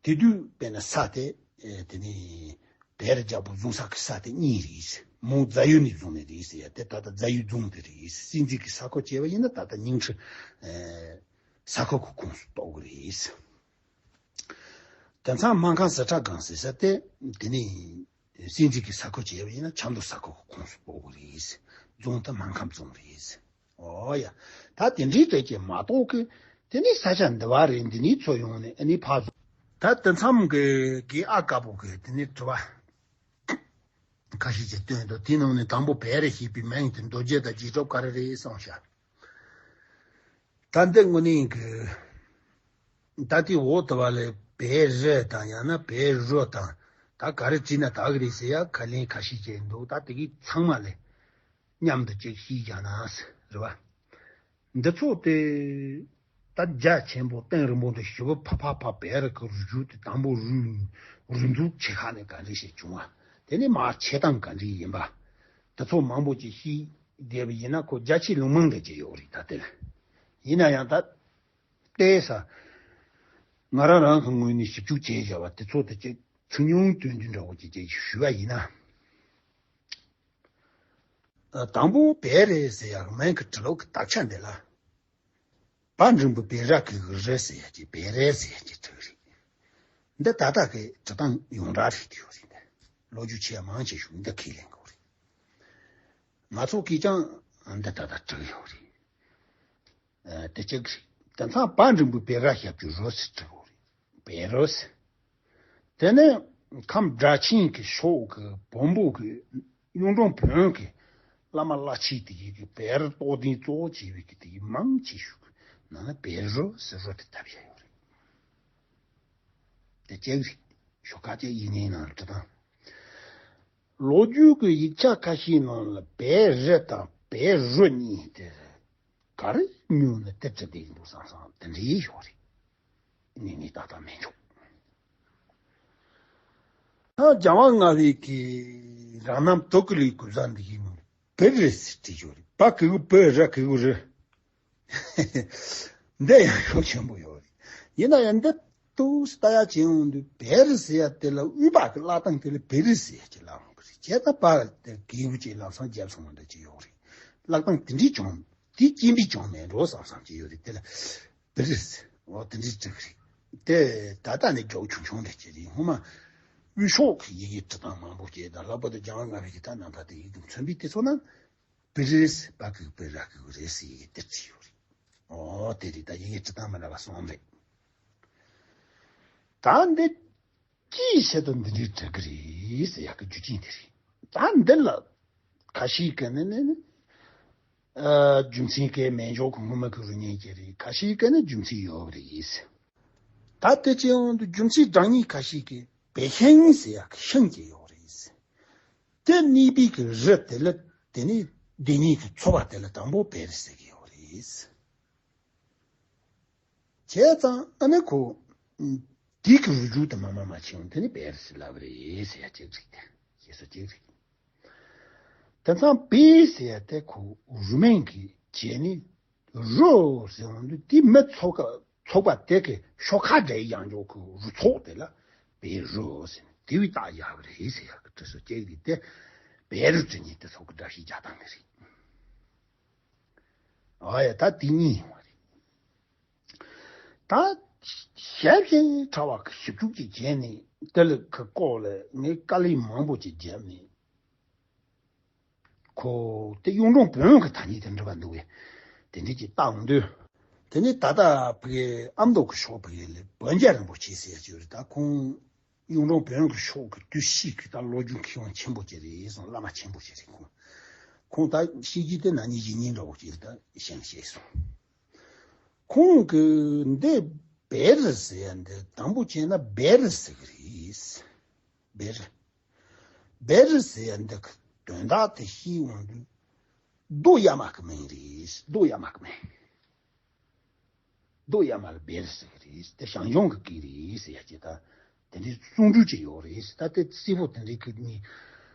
དེ་དུས་དཔེར་ན་ས་དེ་དེ་ནས་བལ་རི་རྒྱལ་པོ་བཟུང་ས་གི་ས་དེ་གཉིས་རེད། མོ་རྫ་ཡུལ་ནས་བཟུང་ནས་རེད་ཟེར་ཡ་དེ་ད་ལྟ་རྫ་ཡུལ་རྫོང་དེ་རེད། སྲིད་འཛིན་གི་ས་ཁུལ་བྱས་པ་ཡིན་ན་ད་ལྟ་ཉིང་ཁྲི་ས་ཁུལ་གི་ཁོངས་སུ་གཏོགས་གི་རེད། དེང་སང་སྨར་ཁམས་སི་ཁྲོན་སྒང་ཟེར་ས་དེ་དེ་ནི་སྲིད་འཛིན་གི་ས་ཁུལ་བྱས་པ་ཡིན་ན་ཆབ་མདོ་ས་ཁུལ་གི་ཁོངས་སུ་གཏོགས་གི་རེད། རྫོང་དེ་སྨར་ཁམས་རྫོང་རེད། ཨོ་ཡ། ད་དེ་འདྲའི་གྲས་ཀྱི་མ་གཏོགས་ཀི་དེ་ནི་ས་ཆ་འདི་བ་རེད། འདི་ནི་ཚུར་ཡོང་ནས་ཨ་ནི་ཕར་བཟོ། ད་དེ་མཚམས་ཀྱི་དགེ་ཨ་དཀར་པོ་གི་དེ་ནི་དྲི་བ་ཁ་ཤས་ཀྱིས་བཏོན་འདུག་དེའི་ནང་ནས་དང་པོ་བལ་རི་ཞེས་པའི་མིང་དེ་མདོ་རྒྱུད་དང་རྗེས་གྲུབ་ག་རེ་རེད་གསུངས་ཤག་ད་འདི་དངོས་གནས་ཀྱི་ད་ལྟའི་འོག་ཏུ་བ་ལས་བལ་རི་དང་ཡང་ན་བལ་རུ་དང་ད་ག་རེ་བྲིས་ན་དག་གི་རེད་ཟེར་ཡ་ཁ་ལན་ཁ་ཤས་བྱས་འདུག་ད་དེ་གི་ཚང་མ་ལས་མཉམ་དུ་ཅིག་ཤེས་བཞག་ན་རེད་བ། འདི་ཚོ་དེ་ད་རྒྱ་ཆེན་པོ་གཏིང་རིང་པོ་འདི་ཞིབ་པོ་ཕ་ཕ་ཕ་བལ་རི་གི་རུ་ཞུ་དེ་དང་པོ་རུ་རུ་འཛུགས་བྱེད་ཁ་ནས་ག་འདྲ་ཞིག་བྱུང་བ། དེ་ནས་མར་ཆེ་སྟངས་ག་འདྲ་ཡིན་པ། དེ་ཚོ་མང་པོ་ཅིག་ཤེས་བསྡད་པ་ཡིན་ན་ཁོ་རྒྱ་ཆེ་ལུང་མང་འདྲ་ཅིག་ཡོད་རེད་ད་དེ་ལ། ཡིན་ན་ཡང་ད་ལྟའི་ས་ང་རང་རང་གི་ངོས་ནས་ཞིབ་འཇུག་བྱས་བཞག་པ་དེ་ཚོ་དེ་ཅིག་ཚིག་ཉུང་དོན་འདུས་འདྲ་བོ་ཅིག་ཅིག་ཞུས་པ་ཡིན་ན། དང་པོ་བལ་རི་ཟེར་ཡག་མིང་གི་འབྲི་ལུགས་ཀྱི་དག་ཆ་འདི་ལ། བ་འགྲེང་བུ་བེ་ར་གི་གུ་རི་ཟེར་ཡག་གི་བེ་རི་ཟེར་ཡག་གི་འབྲི་རེད། འདི་ད་ལྟ་གི་འབྲི་སྟངས་ཡོངས་གྲགས་རེད་ཀྱི་ཡོད་རེད། ལོ་རྒྱུས་ཆེ་བ་མང་ཆེ་ཤོས་འདི་ཁས་ལེན་དགོས་རེད། ང་ཚོ་གིས་ཀྱང་འདི་ད་ལྟ་འབྲི་གི་ཡོད་རེད། དེ་གཅིག་རེད། དེང་སང་བ་འགྲེང་བུ་བེ་ར་ཞབས་ཀྱུ་རུ་ཟེར་འབྲི་དགོས་རེད། བེ་རུ་ཟེར། དེ་ནས་ཁམས་སྦྲ་ཆེན་གྱི་ཕྱོགས་ཀྱི་བོན་པོ་གི་གཡུང་དྲུང་བོན་གྱི་བླ་མ་བླ་ཆེན་དེ་གའི་གི་བེ་རུ་རྟོགས་ལྡན་གཙོ་བོ་བྱས་པའི་གི་དེ་གའི་མང་ཆེ་ཤོས་ཀྱི་ནང་ན་བེ་རུ་ཟེར་རུ་དེ་བཏབ་བཞག་ཡོད་རེད། དེ་གཅིག་རེད། ཞོགས་ཁ་ཅིག་ཡིན་ནའི་ནང་འབྲི་སྟངས། ལོ་རྒྱུས་ཀྱི་ཡིག་ཆ་ཁ་ཤས་ནང་ལ་བེ་རི་དང་བེ་རུ་གཉིས་དེ་ག་རེ་ཉོས་ནས་དེ་བྲིས་བསྡད་ཡིན་འདུག་བསམ་བསམ་དེ་འདྲའི་ཡོད་རེད། ངས་ངས་ཏག་ཏག་མི་འཇོག་ད་རྒྱལ་དབང་ལྔ་པའི་གི་རང་རྣམ་དུ་ཀུ་ལིའི་གུ་ཟ་འདི་ཡིན་ནོ་བེ་རི་ཟེར་བྲིས་ཡོད་རེད། བ་གི་གུ་བེ་ར་གི་གུ་རི། འདི་ཡང་ཤུགས་ཆེན་པོ་ཡོད་རེད། ཡིན་ན་ཡང་འདི་ཏུས་ལྟ་ཡ་བྱེད་ཡོང་དུས་བེ་རི་ཟེར་ཡ་དེ་ལ་དབུས་པ་གི་བཀླག་སྟངས་དེ་ལ་བེ་རི་ཟེར་ཡ་ཅིག་ལབ་ཡོང་གི་རེད། བྱས་ཙང་པ་དེ་གི་གུ་ཅིག་ལབ་སོང་རྒྱབ་སོང་བ་འདྲ་ཅིག་ཡོད་རེད། བཀླག་སྟངས་དེ་འདྲས་བྱུང་། དེ་སྐྱེ་འཕེལ་ཅང་མེད་འགྲོ་བསམ་བསམ་གྱི་ཡོད་རེད། དེ་ལ་བི་རི་ཟེར། འོ་དེ་འདྲའི་འབྲི་གི་རེད། དེ་ད་ལྟ་ནས་རྒྱག་ཆུང་ཆུང་རེད་ཀྱི་རེད། སྔོན་མ་དབུས་ཕྱོགས་ཀྱི་ཡི་གེ་འབྲི་སྟངས་མང་པོ་སྐྱེས་དང་། ལྷག་པར་དུ་རྒྱལ་བ་ལྔ་པའི་གི་ད་རྣམ་ཐར་དེ་ཡིག་དང་མཚོན་པའི་དེ་ཚོ་ན། བི་རི་ཟེར། བ་གི་གུ་བི་ར་གི་གུ་རི་ཟེར་ཡི་གེ་དེ་བྲིས་ཡོད་རེད། འོ་དེ་རེད། ད་ཡི་གེ་འབྲི་སྟངས་མི་འདྲ་བ་གསུམ་རེད། ད་འདི་ཅིའི་ཕྱིར་དུ་འདི་འདྲའི་འབྲི་གི་རེད་ཟེར་ཡག་གི་རྒྱུ་རྐྱེན་དེ་རེད། ད་འདི་ལ་ཁ་ཤས་ཀྱིས་ནི་ནི་ནི་ཨ་རྒྱུ་མཚན་གང་མེད་འཇོག་གི་ངོ་མ་གི་རུ་ཉན་གྱི་རེད། ཁ་ཤས་ཀྱིས་ནི་རྒྱུ་མཚན་ཡོད་རེད། ད་དེ་ཅི་ཡོང་དུ་རྒྱུ་མཚན་དྲང་གནས་ཁ་ཤས་ཀྱིས་བེ་ཤིང་ཟེར་ཡག་གི་ཤིང་གི་ཡོད་རེད། དེ་གནས་པའི་གི་རི་དེ་ལ་དེ་ནི་དེ་གཉིས་ཀྱི་ཚོ་པ་དེ་ལ་དང་པོ་བེ་རི་ཟེར་གི་ཡོད་རེད། བྱས་ཙང་ཨ་ནི་ཁོ་དེ་གི་རུ་རྒྱུ་དེ་མ་མ་མ་ཆེ་ཡོང་དེ་ནི་བེ་རི་ཟེར་ལབ་རེད་ཟེར་ཡག་ཅིག་རེད། དེ་ཞེས་སོ་ཅིག་རེད། དེ་ཚང་བེ་ཟེར་ཡག་དེ་ཁོ་རུ་མིང་གི་བྱས་ནི་རུ་ཟེར་འོང་དུས་དེ་མི་ཚོ་ག་ཚོགས་པ་དེ་གི་ཤོག་ཁ་འདྲ་ཡང་འཇོག་གི་རུ་ཚོགས་དེ་ལ་བེ་རུ་ཟེར་ནས་དེ་བས་རྟགས་ཡག་རེད་ཟེར་ཡག་གི་དྲི་སོ་ཅིག་རེད། དེ་བེ་རུ་དྲི་ཉིད་དེ་ཚོ་གི་འདྲ་ཞིག་རྒྱག་སྟངས་དེ་རེད། ཨ་ཡ་ད་དེ་གཉིས་ཡོང་བ་རེད། ད་ཞལ་ཞེ་ཕྲ་བ་གི་ཞིབ་འཇུག་ཅིག་བྱས་ནས་དེ་ལ་གི་སྐོར་ལ་ངས་དཀའ་ལས་མང་པོ་ཅིག་བརྒྱབ་ནས། ཁོ་དེ་གཡུང་དྲུང་བོན་གྱི་ཐ་སྙད་དེ་འདྲ་བ་འདུག་བས། དེ་འདྲ་ཅིག་བལྟ་འོང་དུས། དེ་ནས་ད་ལྟ་ཕ་གི་ཨ་མདོ་གི་ཕྱོགས་ཕ་གི་ལ་བོན་རྒྱལ་རིན་པོ་ཆེ་ཟེར་ཡག་ཅིག་ཡོད་རེད། ད་ཁོང་གཡུང་དྲུང་བོན་གྱི་ཕྱོགས་ཀྱི་དུས་ཕྱིས་ཀྱི་ད་ལོ་རྒྱུས་མཁས་དབང་ཆེན་པོ་ཅིག་རེད་སོང་། བླ་མ་ཆེན་པོ་ཅིག་རེད་ཁོང་། ཁོང་ད་ཤེས་རྒྱུ་དེ་ན་ནིང་གཞེས་ནིང་འདྲ་བོ་ཅིག་ད་བཤད་ཤེས་སོང་། ཁོང་གིས་འདི་བེ་རི་ཟེར་ཡག་འདི་དང་པོ་བྱས་ན་བེ་རི་ཟེར་གི་རེད། བེ་རི། བེ་རི་ཟེར་ཡག་འདི་གི་དོན་དག་དེ་ཤེས་འོང་དུས་རྡོ་གཡའ་མ་གི་མིང་རེད། རྡོ་གཡའ་མ་གི་མིང་། རྡོ་གཡའ་མ་ལ་བེ་རི་ཟེར་གི་རེད། དེ་ཞང་ཞུང་གི་སྐད་རེད་ཟེར་ཡག་ཅིག་ད་དེ་འདྲའི་གསུང་སྒྲོས་ཅིག་ཡོད་རེད། ད་དེ་གསལ་པོ་དེ་འདྲའི་གི་ནི་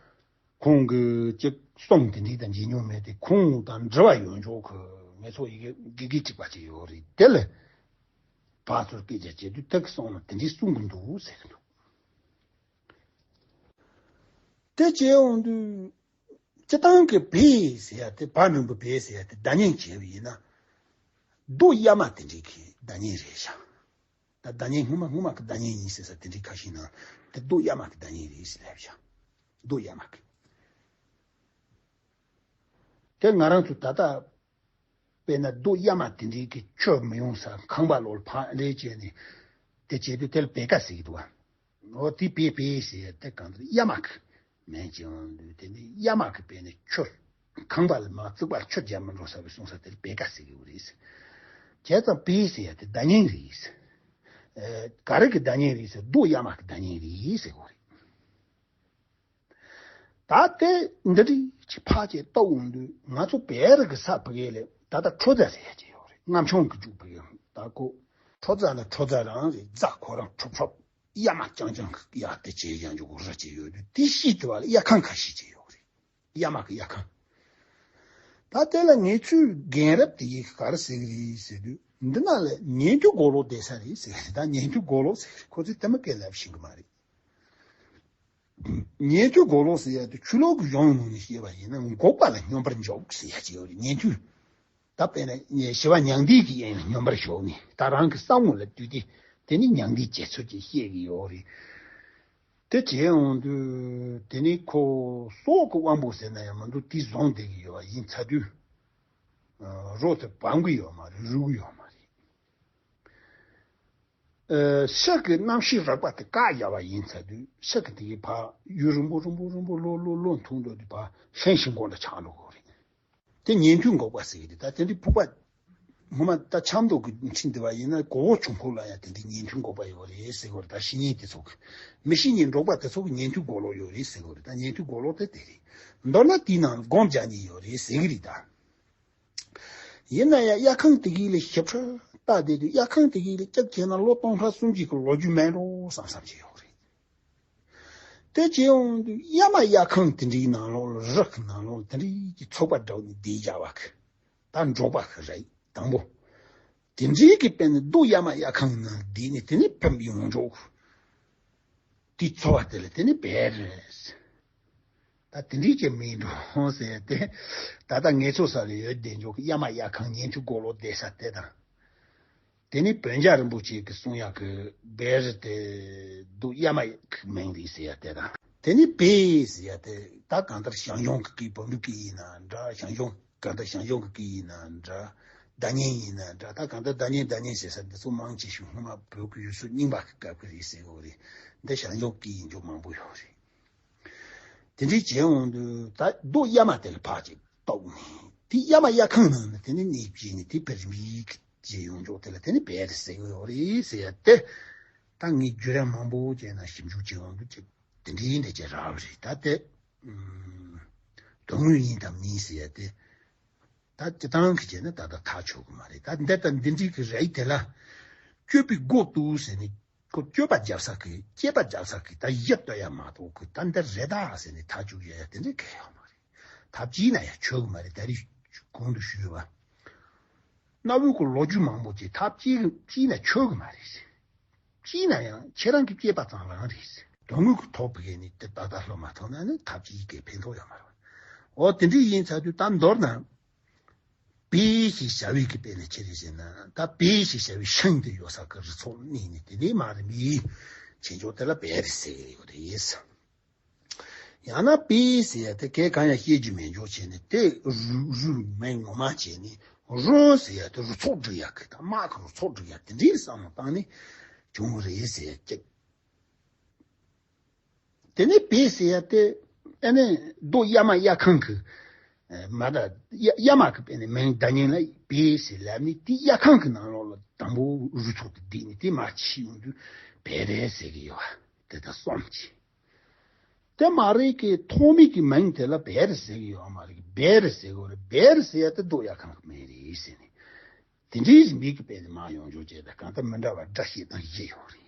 ཁོང་གི་ཅིག་གསུང་དེ་འདྲའི་དང་མཇལ་མྱོང་མེད་དེ། ཁོང་དང་འབྲེལ་བ་ཡོད་འཇོག་གི་ངེད་ཚོ་ཡི་གེ་དགེ་རྒན་གཅིག་པ་ཅིག་ཡོད་རེད། དེ་ལ་ཕར་ཚུར་སྐད་ཆ་བྱེད་དུས་དེ་གི་གསུང་ལ་དེ་འདྲའི་གསུང་གི་འདུག་ཟེར་གི་འདུག་དེ་བྱས་འོང་དུས་སྤྱིར་བཏང་གི་བེ་ཟེར་ཡག་དེ། བ་མིང་པོ་བེ་ཟེར་ཡག་དེ་བརྡ་རྙིང་བྱས་པ་ཡིན་ན་རྡོ་གཡའ་མ་དེ་འདྲའི་གི་བརྡ་རྙིང་རེད་ཤག་ད་བརྡ་རྙིང་སྔོན་མ་སྔོན་མ་གི་བརྡ་རྙིང་ཡིན་ཟེར་ས་དེ་འདྲའི་ཁ་ཤས་ནང་དེ་རྡོ་གཡའ་མ་གི་བརྡ་རྙིང་རེད་ཟེར་ལབ་ཤག་རྡོ་གཡའ་མ་གི། དེ་ང་རང་ཚོ་ད་ལྟ་དཔེར་ན་རྡོ་གཡའ་མ་དེ་འདྲའི་གི་ཆུ་མི་ཡོང་ས་ཁང་པ་ལོག་ལ་ཕར་ལས་བྱས་ནས་དེ་བྱེད་དུས་དེ་ལ་བེ་ཀ་ཟེར་གི་འདུག་བ། འོ་དེ་བེ་བེ་ཟེར་དེ་གང་ལྟར་གཡའ་མ་གི་མིང་ཅིག་ཡོང་དུས་དེ་ནི་གཡའ་མ་གི་བེ་ནི་ཆུ་ཁང་པ་ལ་མར་བཙུགས་པ་ཆུ་རྒྱག་མི་འགྲོ་ས་བས་གསུངས་ས་དེ་ལ་བེ་ཀ་ཟེར་གི་ཡོད་རེད། བྱས་ཙང་བེ་ཟེར་ཡག་དེ་བརྡ་རྙིང་རེད། ཨ་ག་རེ་གི་བརྡ་རྙིང་རེད་ཟེར། རྡོ་གཡའ་མ་གི་བརྡ་རྙིང་རེད་ཟེར་གི་ཡོད་རེད། ད་དེ་འདི་འདྲ་ཅིག་ཕར་ཅིག་ལྟ་འོང་དུས་ང་ཚོ་བེ་རི་གི་ས་ཕ་གི་ལ་ད་ལྟ་ཁྲོ་རྫ་ཟེར་ཡག་ཅིག་ཡོད་རེད། རྔམ་ཆུང་གི་རྒྱུག་ཕ་གི་ད་ཁོ་ཁྲོ་རྫ་ལ་ཁྲོ་རྫ་རང་རེད། རྫ་ཁོ་རང་ཁྲོབ་ཁྲོབ་གཡའ་མ་རྐྱང་རྐྱང་གི་གཡའ་དེ་བྱས་ཡང་འཇུག་གི་རི་ཅིག་ཡོད་དུས་དེ་ཤི་དུ་བ་ལ་གཡའ་ཁང་ཁ་ཤས་ཅིག་ཡོད་རེད། གཡའ་མ་གི་གཡའ་ཁང་། ད་དེ་ལ་ངེད་ཚོའི་རྒན་རབས་དེ་ཡིས་ག་རེ་ཟེར་གི་རེད་ཟེར་དུས། འདི་ན་ལ་ཉན་ཐོས་མགོ་ལོག་བསྡད་ས་རེད་ཟེར་གི་རེད། ད་ཉན་ཐོས་མགོ་ལོག་ཟེར་གི་རེད། ཁོ་ཚོས་དེ་མ་སྐད་ལབ་ཤེས་གི་མ་རེད། ཉན་ཐོས་མགོ་ལོག་ཟེར་ཡག་དེ་ཆོས་ལུགས་ཀྱི་གཞུང་ནང་ནས་བཤད་པ་ཡིན་ན་འགོག་པ་ལ་སྙོམས་པར་འཇུག་ཟེར་ཡག་ཅིག་ཡོད་རེད། ཉན་ཐོས། ད་དཔེར་ན་ཞི་བ་མྱང་འདས་ཀྱི་དབྱིངས་ལ་སྙོམས་པར་ཞུགས་ནས་ད་རང་གི་བསམ་ངོ་ལ་བཏུད་དེ་དེ་ནི་མྱང་འདས་རྗེ་བཙུན་གྱིས་བཤད་ཀྱི་ཡོད་རེད། དེ་བྱས་འོང་དུས་དེ་ནི་ཁོ་སྲོག་གི་དབང་པོ་ཟེར་ན་ཡང་མི་འདུག་དེ་བཟུང་བསྡད་ཀྱི་ཡོད་པ་ཡིན་ཚ་དུས། རོ་དེ་བབས་ཀྱི་ཡོད་མ་རེད། རུལ་གྱི་ཡོད་མ་རེད། ཨ་ཕྱི་གི་གནམ་གཤིས་རགས་པ་དེ་བཀག་བཞག་པ་ཡིན་ཚ་དུས་ཕྱི་གི་དེ་གི་ཕར་ཡུན་རིང་པོ་རིང་པོ་རིང་པོ་ལོ་ལོ་ལོ་འཐུང་འགྲོ་དུས་ཕར་ལྷན་ཞིག་མགོ་འདྲ་ཆགས་འགྲོ་གི་རེད། དེ་ཉན་ཐོས་འགོག་པ་ཟེར་གི་རེད། ད་དེ་འདྲའི་ཕུག་པ་ངོ་མ་ད་ཆབ་མདོ་གི་ཁྲིད་འདི་བ་ཡིན་ན་གོ་བོ་ཆུང་ཁུག་ལ་ཡང་དེ་འདྲའི་ཉན་ཐོས་འགོག་པ་ཡོད་རེད་ཟེར་གི་རེད། ད་བཤེས་གཉེན་དེ་ཚོ་གི་མི་བཤེས་གཉེན་འགོག་པ་དེ་ཚོ་གི་ཉན་ཐོས་མགོ་ལོག་ཡོད་རེད་ཟེར་གི་རེད། ད་ཉན་ཐོས་མགོ་ལོག་དེ་དེ་རེད། མདོར་ན་དེའི་ནང་ལ་སྒོམ་རྒྱག་མཁན་ཡོད་རེད་ཟེར་གི་རེད་ད། ཡིན་ན་ཡང་གཡའ་ཁང་དེ་གི་ལ་ཞིབ་ཕྲ་ལྟ་བསྡད་དུས་གཡའ་ཁང་དེ་གི་ལ་སྐྱབས་བྱས་ན་ལོ་སྟོང་ཕྲག་གསུམ་གྱི་གི་ལོ་རྒྱུས་མེད་འགྲོ་བསམ་བསམ་བྱས་ཡོད་རེད། དེ་བྱས་འོང་དུས་གཡའ་མ་གཡའ་ཁང་དེ་འདྲའི་ནང་ལོགས་ལ་རི་གི་ནང་ལོགས་ལ་དེ་འདྲའི་གི་ཚོགས་པ་འདྲ་བོ་ནས་བསྡད་བཞག་པ་གི་ད་འབྲོག་པ་གི་རེད། དང་པོ་དེ་འདྲའི་གི་དཔེ་ནི་རྡོ་གཡའ་མ་གཡའ་ཁང་ནང་བསྡད་ནས་དེ་ནས་ཕེབས་ཡོང་འཇོག་དེའི་ཚོ་བ་དེ་ལ་དེ་ནི་བེ་རི་ཟེར། ད་ ད་དེ་འདྲའི་ཅིག་མིན་འགྲོ་ཟེར་ཏེ། ད་ལྟ་ངེད་ཚོ་ས་ལ་ཡོད་བསྡད་འཇོག་གི་གཡའ་མ་གཡའ་ཁང་ཉན་ཐོས་གོ་ལོ་བསྡད་ས་དེ་དང་། དེ་ནི་བོན་རྒྱ་རིན་པོ་ཆེ་གི་གསུང་ཡག་གི་བེར་དེ་རྡོ་གཡའ་མ་གི་མིང་རེད་ཟེར་ཡ་དེ་དང་། དེ་ནི་བེ་ཟེར་ཡ་དེ་ད་གང་ལྟར་ཞང་ཞུང་གི་སྐད། བོན་པོའི་སྐད་ཡིན་ན་འདྲ། ཞང་ཞུང་གང་ལྟར་ཞང་ཞུང་གི་སྐད་ཡིན་ན་འདྲ། བརྡ་རྙིང་ཡིན་ན་འདྲ། ད་གང་ལྟར་བརྡ་རྙིང་བརྡ་རྙིང་ཟེར་ས་འདི་ཚོ་མང་ཆེ་ཤོས་སྔོན་མ་བོད་ཀྱི་ཡུལ་སྲོལ་རྙིང་པ་གི་སྐབས་ཀྱི་རེད་ཟེར་གྱི་ཡོད་རེད། འདི་ཞང་ཞུང་གི་ཡིན་རྒྱུ་མང་པོ་ཡོད་རེད། དེ་འདྲའི་བྱས་འོང་དུས་ད་རྡོ་གཡའ་མ་དེ་ལ་ཕར་ཅིག་གཏུགས་ནས། དེ་གཡའ་མ་གཡའ་ཁང་ནང་ནས་དེ་ནས་གནས་བྱས་ནས། དེ་བེར་མིག་ཅེས་ཡོང་ཆོག་དེ་ལ་དེ་ནས་བེར་ཟེར་གྱི་ཡོད་རེད་ཟེར་ཡ་དེ། ད་ངས་བརྒྱུད་རིམ་མང་པོ་བྱས་ན་ཞིབ་འཇུག་བྱས་འོང་དུས་ཅིག་དེ་འདྲའི་འདྲ་ཅིག་རག་པ་རེད། ད་དེ་ཨུམ། དོན་དངོས་ཡིན་དམ་མིན་ཟེར་ཡ་དེ། ད་སྤྱིར་བཏང་གི་བྱས་ན་ད་ལྟ་ཐག་ཆོད་གི་མ་རེད། ད་འདི་ལྟར་འདི་འདྲའི་གི་རེད། དེ་ལ་གཅོད་པའི་སྒོ་དུ་ཟེར་ནས། ཁོ་གཅོད་པ་རྒྱབ་ས་གི། གཅད་པ་རྒྱབ་ས་གི་ད་གཞི་གཏོད་ཡ་མ་གཏོགས་གི་ད་འདི་རེད་ད་ཟེར་ནས་ཐག་གཅོད་ཡ་ཡ་དེ་འདྲའི་གལ་ཡོད་མ་རེད། ཐག་བཅད་ན་ཡང་ཆོད་གི་མ་རེད། ད་རེས་གོང་དུ་ཞུས་པ། གནའ་བོའི་གི་ལོ་རྒྱུས་མང་པོ་ཅིག་ཐག་བཅད་བཅད་ན་ཆོད་གི་མ་རེད། བཅད་ན་ཡང་ཁྱེད་རང་གི་བཅད་པ་ཙམ་རང་རེད། དོན་དངོས་ཀྱི་ཐོག་བུད་ནས་དེ་ད་ལྟ་ལྷོད་མ་ཐུབ་ན་ནི་ཐབས་ཀྱིས་གི་ཕན་ཐོགས་ཡོད་མ་རེད། འོ་དེ་འདྲ་ཡིན་ཚར་དུས་ད་མདོར་ན། བེ་ཞེས་བྱ་བའི་གི་དཔེ་ནི་ཅི་རེད་ཟེར་ན། ད་བེ་ཞེས་བྱ་བའི་ཤིང་དེ་ཡོད་ས་གི་རི་ཚོགས་གནས་ནས་དེ་ནས་མར་མི་ཆེ་མཆོག་དེ་ལ་བེ་རི་ཟེར་གི་ཡོད་རེད། ཡང་ན་བེ་ཟེར་ཡ་དེ་གས་གང་ཡང་བཤད་རྒྱུ་མེད་འཇོག་བྱས་ནས། དེ་རུ་རུ་མིང་ངོ་མ་བྱས་ནས་རོ་ཟེར་ཡ་དེ་རུ་ཚོགས་སྒྲིག་ཡ་གི་དང་དམག་གི་རུ་ཚོགས་སྒྲིག་ཡ་དེ་འདྲའི་བསམ་བློ་བཏང་ནས་བྱུང་བ་རེད་ཟེར་ཡ་ཅིག་དེ་ནས་བེ་ཟེར་ཡ་དེ་ཨ་ནི་རྡོ་གཡའ་མ་གཡའ་ཁང་གི་མ་ད་གཡའ་གཡའ་མ་གི་དཔེ་ནས་མིང་བརྡ་རྙིང་ལ་བེ་ཟེར་ལབ་ནས། དེ་གཡའ་ཁང་གི་ནང་ལོགས་ལ་དང་པོ་རུ་ཚོགས་དེ་བསྡད་ནས་དེ་མར་ཕྱིན་ཡོང་དུས་བེ་རི་ཟེར་གི་ཡོད་པ་དེ་ད་གསུམ་བྱས། དེ་མ་རེད་གི་ཐོག་མའི་གི་མིང་དེ་ལ་བེ་རི་ཟེར་གི་ཡོད་མ་རེད། བེ་རི་ཟེར་གི་ཡོད་རེད། བེ་རི་ཟེར་ཡ་དེ་རྡོ་གཡའ་ཁང་གི་མིང་རེད་ཟེར་ནས། དེ་འདྲའི་མི་གི་དཔེ་དེ་མར་ཡོང་ཆོག་བྱས། ད་གང་ལྟར་མི་འདྲ་བ་སྒྲ་བཤད་སྟངས་བཞི་ཡོད་རེད།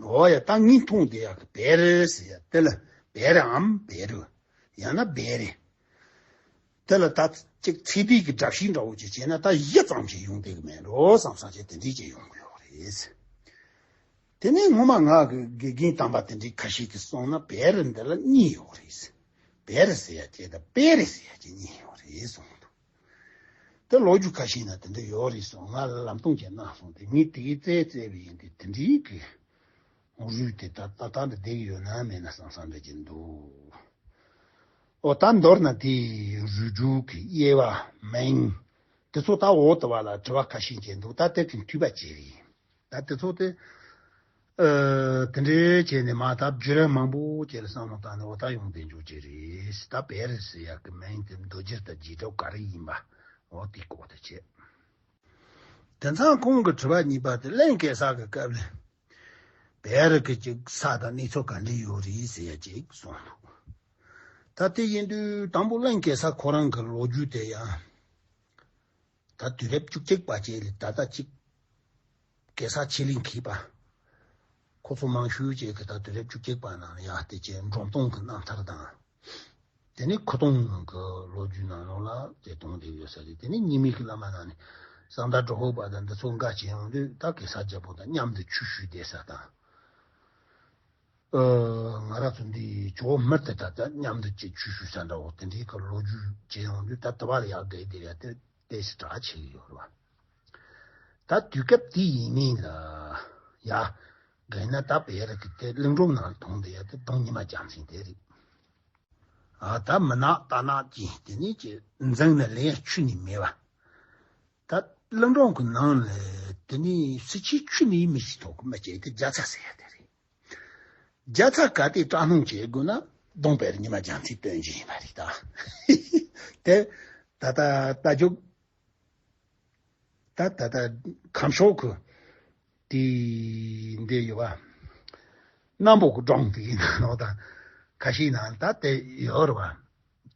འོ་ཡ། ད་ངས་མཐོང་བསྡད་ཡག་གི་བེ་རི་ཟེར་ཡ་དེ་ལ་བེ་རི་འམ་བེ་རི། ཡང་ན་བེ་རི། དེ་ལ་ད་ཅིག་ཚིག་སྡུད་ཀྱི་སྒྲ་བཤད་འདྲ་བོ་ཅིག་བྱས་ན་ད་བཞི་ཙམ་ཞིག་ཡོང་བསྡད་གི་མེད་འགྲོ་བསམ་བསམ་བྱས་དེ་འདྲའི་ཅིག་ཡོང་གི་ཡོད་རེད། དེ་ནས་ངོ་མ་ང་གི་དགེ་རྒན་དམ་པ་དེ་འདྲའི་ཁ་ཤས་ཀྱིས་གསུངས་ན་བེ་རི་འདི་ལ་གཉིས་ཡོད་རེད། བེ་རི་ཟེར་ཡ་ཅིག་དང་པེ་རི་ཟེར་ཡ་ཅིག་གཉིས་ཡོད་རེད་གསུངས་འདུག་དེ་ལོ་རྒྱུས་ཁ་ཤས་ན་དེ་འདྲ་ཡོད་རེད་གསུངས། ང་ལ་ལམ་སྟོན་བྱས་གནང་སོང་། དེ་ངས་དེ་གའི་བཙལ་བཙལ་བ་ཡིན་དུས་དེ་འདྲའི་གི་རུས་དེ་ད་ལྟ་ལྟ་འདྲ་བསྡད་ཀྱི་ཡོད་ན་མེད་ན་བསམ་བསམ་འདྲ་ཅིག་འདུག་འོ་ད་མདོར་ན་དེའི་རུས་སྒྲུག་གི་དབྱེ་བ་མིང་དེ་ཚོ་ད་འོག་ཏུ་བ་ལ་དྲི་བ་ཁ་ཤས་ཅིག་འདུག་ད་དེ་གི་འཐུས་པ་ཅིག་རེད། ད་དེ་ཚོ་དེ། ཨ། དེ་འདྲའི་བྱས་ནས་མ་ད་བརྒྱུད་རིམ་མང་པོ་བྱས་ལ་བསམ་བློ་བཏང་ནས་འོ་ད་ཡོང་བསྡད་འཇུག་ཅིག་རེད། ད་བེ་རི་ཟེར་ཡག་གི་མིང་དེ་མདོ་རྒྱུད་དང་རྗེས་འགྲོ་ག་རེ་ཡིན་པ་འོ་དེའི་སྐོར་དུ་བྱས། དེང་སང་ཁོང་གི་དྲི་བ་གཉིས་པ་དེ་གླིང་གེ་སར་གྱི་སྐབས་ལ་བེ་རི་གི་ཅིག་ས་དང་གནས་ཚུལ་ག་འདྲ་ཡོད་རེད་ཟེར་ཡ་ཅིག་གསུངས་འདུག་ད་དེ་ཡིན་དུས་དང་པོ་གླིང་གེ་སར་ཁོ་རང་གི་ལོ་རྒྱུས་དེ་ཡང་ད་དུས་རབས་བཅུ་གཅིག་པ་བཅས་ལ་ད་ལྟ་ཅིག་གེ་སར་ཆོས་གླིང་མཁས་པ་ཁོ་ཚོ་མང་ཤོས་ཅིག་གིས་ད་དུས་རབས་བཅུ་གཅིག་པ་ནང་ལ་ཡར་དེ་བྱས་འབྲོམ་སྟོན་གྱི་རྣམ་ཐར་དང་། དེ་ནས་ཁོ་ཐོང་གི་ལོ་རྒྱུས་ནང་ལོགས་ལ་དེ་གཏོང་བསྡད་ཡོད་ས་རེད། དེ་ནས་རྙིང་མའི་གི་བླ་མ་ནང་ནས་གསང་བདག་གྲོ་ཧོར་བ་དང་འདི་ཚོ་འགའ་བྱས་ཡོང་དུས་ད་གེ་སར་རྒྱལ་པོ་དང་མཉམ་དུ་ཆོས་ཞུས་བསྡད་ས་དང་། ཨ། ང་རང་ཚོ་འདི་ཇོ་བོ་མི་དེ་དག་དང་མཉམ་དུ་ཅིག་ཆོས་ཞུ་ས་འདྲ་བོ་དེ་འདྲའི་གི་ལོ་རྒྱུས་བྱས་ཡོང་དུས་ད་དུ་བ་ལ་ཡག་དགའི་དེ་ཡ་དེ་ཏོག་ཙམ་གྲགས་ཆེ་གི་ཡོད་རེད་བ། ད་དུས་སྐབས་དེ་ཡིན་མིན་ལ་ཡ་དགའི་ན་ད་བེ་རི་གི་དེ་གླིང་སྒྲུང་ནང་ལ་གཏོང་དེ་ཡ་དེ་གདོང་ཉི་མ་རྒྱལ་མཚན་དེ་རེད། ཨ། ད་མི་ནག་རྟ་ནག་ཅན་དེ་ནས་ཀྱི་འཛིང་ནས་ལེན་ཆུ་ནས་མེད་པ། ད་གླིང་སྒྲུང་གི་ནང་ལ་དེ་ནས་སྲིད་ཆེན་ཆུ་ནས་མི་ཤི་ཐོག་གི་མི་བྱེད་དེ་རྒྱ་ཚ་ཟེར་ཡ་དེ་རེད། རྒྱ་ཚ་ག་དེ་དྲག་སྣང་བྱེད་དགོས་ན་གདོང་དཔལ་རི་ཉི་མ་རྒྱལ་མཚན་སྟོན་གྱི་ཡིན་པ་རེད་ད། དེ་ད་ད་ད་ཅུག་ད་ད་ད་ཁམས་ཕྱོགས་ཀྱི་དེ་འདི་ཡོད་པ། གནམ་པོ་གི་སྒྲུང་དེ་ཡིན་ན་ནོ་ད། ཁ་ཤས་ནང་ད་དེ་ཡོད་རེད་བ།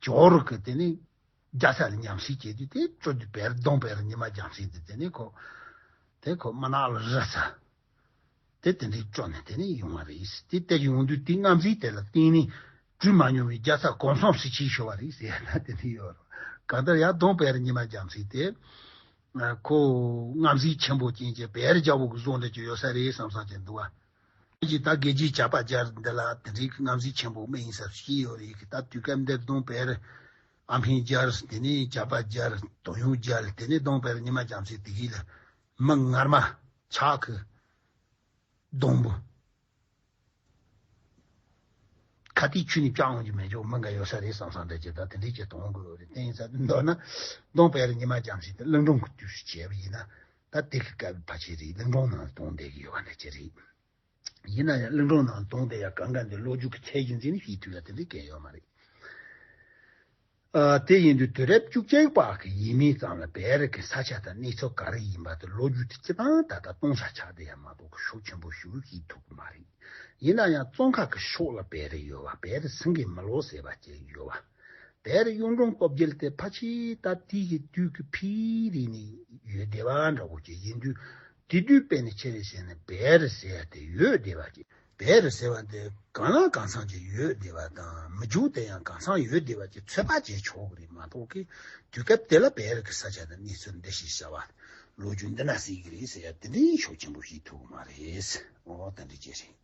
ཇོ་རུ་གི་དེ་ནི་རྒྱ་ཚ་ལ་མཉམ་བསྲེས་བྱས་དུས་དེ་སྤྲོ་དུས་བེར་གདོང་བེར་ཉི་མ་རྒྱལ་མཚན་དེ་དེ་ནི་ཁོ་དེ་ཁོ་མི་ནག་ལ་རི་ས་དེ་དེ་འདྲའི་སྤྲོ་ནས་དེ་ནི་ཡོང་བ་རེད། དེ་དེ་ཡོང་དུས་དེ་རྔམ་བརྗིད་དེ་ལ་བརྟེན་ནས་གྲུབ་མ་མྱོང་བའི་རྒྱ་ཚ་གོམ་གསུམ་སྲིད་ཆེན་ཤོར་བ་རེད་ཟེར་ན་དེ་ནི་ཡོད་རེད། གང་ལྟར་ཡང་གདོང་བེར་ཉི་མ་རྒྱལ་མཚན་དེ། ཁོ་རྔམ་བརྗིད་ཆེན་པོ་ཅན་གྱི་བེར་རྒྱལ་པོ་གི་བཟོ་འདྲ་ཅིག་ཡོད་ས་རེད་བསམ་བསམ་ཅིག་འདུག་བ། ཀྱི་ད་དགེ་རྒྱས་ཇག་པ་སྦྱར་འདི་ལ་དེ་འདྲའི་རྔམ་བརྗིད་ཆེན་པོ་མི་ཡིན་ས་ཤེས་ཡོད་རེད། ད་དུས་སྐབས་འདིར་གདོང་དཔལ་ཨ་འཕན་སྦྱར། དེ་ནས་ཇག་པ་སྦྱར། དོན་ཡོད་སྦྱར། དེ་ནས་གདོང་དཔལ་ཉི་མ་བྱམས་སེང་དེ་གི་ལ་མི་ངར་མ་ཆག་གི་སྡོང་པོ། ཁ་གཏད་ཆུ་ནས་བཅག་འོང་རྒྱུ་མེད་ཅོག་མི་འགའ་ཡོད་ས་རེད་བསམ་བསམ་འདྲ་ཅིག་ད་དེ་འདྲས་ཅིག་གཏོང་དགོས་རེད། བསྟན་ས་མདོར་ན་གདོང་དཔལ་ཉི་མ་བྱམས་སེང་དེ་གླིང་སྒྲུང་གི་དུས་སུ་བྱས་པ་ཡིན་ན། ད་དེ་གི་སྐབས་ཕལ་ཆེར་རེད། གླིང་སྒྲུང་ནང་གཏོང་བསྡད་ཀྱི་ཡོད་པ་འདྲ་ཅིག་རེད། ཡིན་ན་ཡང་གླིང་སྒྲུང་ནང་གཏོང་བསྡད་ཡ་གང་ག་འདི་ལོ་རྒྱུས་ཀྱི་ཚད་གཞི་འཛིན་ནས་ཤེས་ཐུབ་ཡ་དེ་འདྲས་གང་ཡོད་མ་རེད། ཨ། དེ་ཡིན་དུས་དུས་རབས་བཅུ་གཅིག་པ་གི་ཡས་མས་ཙམ་ལ་བལ་རི་གི་ས་ཆ་དང་གནས་ཚུལ་ག་རེ་ཡིན་པ་དེ་ལོ་རྒྱུས་དེ་སྤྱི་བཏང་ད་ལྟ་སྟོང་ཆ་ཆགས་བསྡད་ཡ་མ་གཏོགས་ཤུགས་ཆེན་པོ་ཞེ་པོ་ཤེས་ཐུབ་ཀྱི་མ་རེད། ཡིན་ན་ཡང་ཙོང་ཁ་གི་ཕྱོགས་ལ་བལ་རི་ཡོད་པ། བལ་རི་སེང་གེ་མི་ལོ་ཟེར་བ་ཅིག་ཡོད་པ། བལ་རི་གཡུང་དྲུང་སྟོབས་རྒྱལ་དེ་ཕལ་ཆེར་ད་དེ་གི་དུས་ཀྱི་ཕྱི་རིགས་ནས་ཡོད་བསྡད་པ་འདྲ་བོ་ཅིག་ཡིན་དུས། དེ་དུས་དཔེ་ནས་ཆེ་རེ་བྱས་ནས་བལ་རི་ཟེར་ཡ་དེ་ཡོད་བསྡད་པ་ཅིག་བལ་རི་ཟེར་བ་འདི་གང་ལ་གང་འཚམ་ཅིག་ཡོད་བསྡད་པ་དང་། མི་རྒྱུད་དེ་ཡང་གང་འཚམ་ཡོད་བསྡད་པ་ཅིག་ཚོད་དཔག་བྱས་ཆོག་གི་རེད་མ་གཏོགས་ཀི། དུས་སྐབས་དེ་ལ་བལ་རི་གི་ས་ཆ་དང་གནས་ཚུལ་འདི་ཞིག་བྱ་བ། ལོ་རྒྱུས་འདི་ན་སྲིད་ཀྱི་རེད་ཟེར་ཡ་དེ་འདྲའི་ཤུགས་ཆེན་པོ་ཞིག་ཐུབ་ཀྱི་མ་རེད། འོ་དེ་འདྲ་ཅིག་རེད།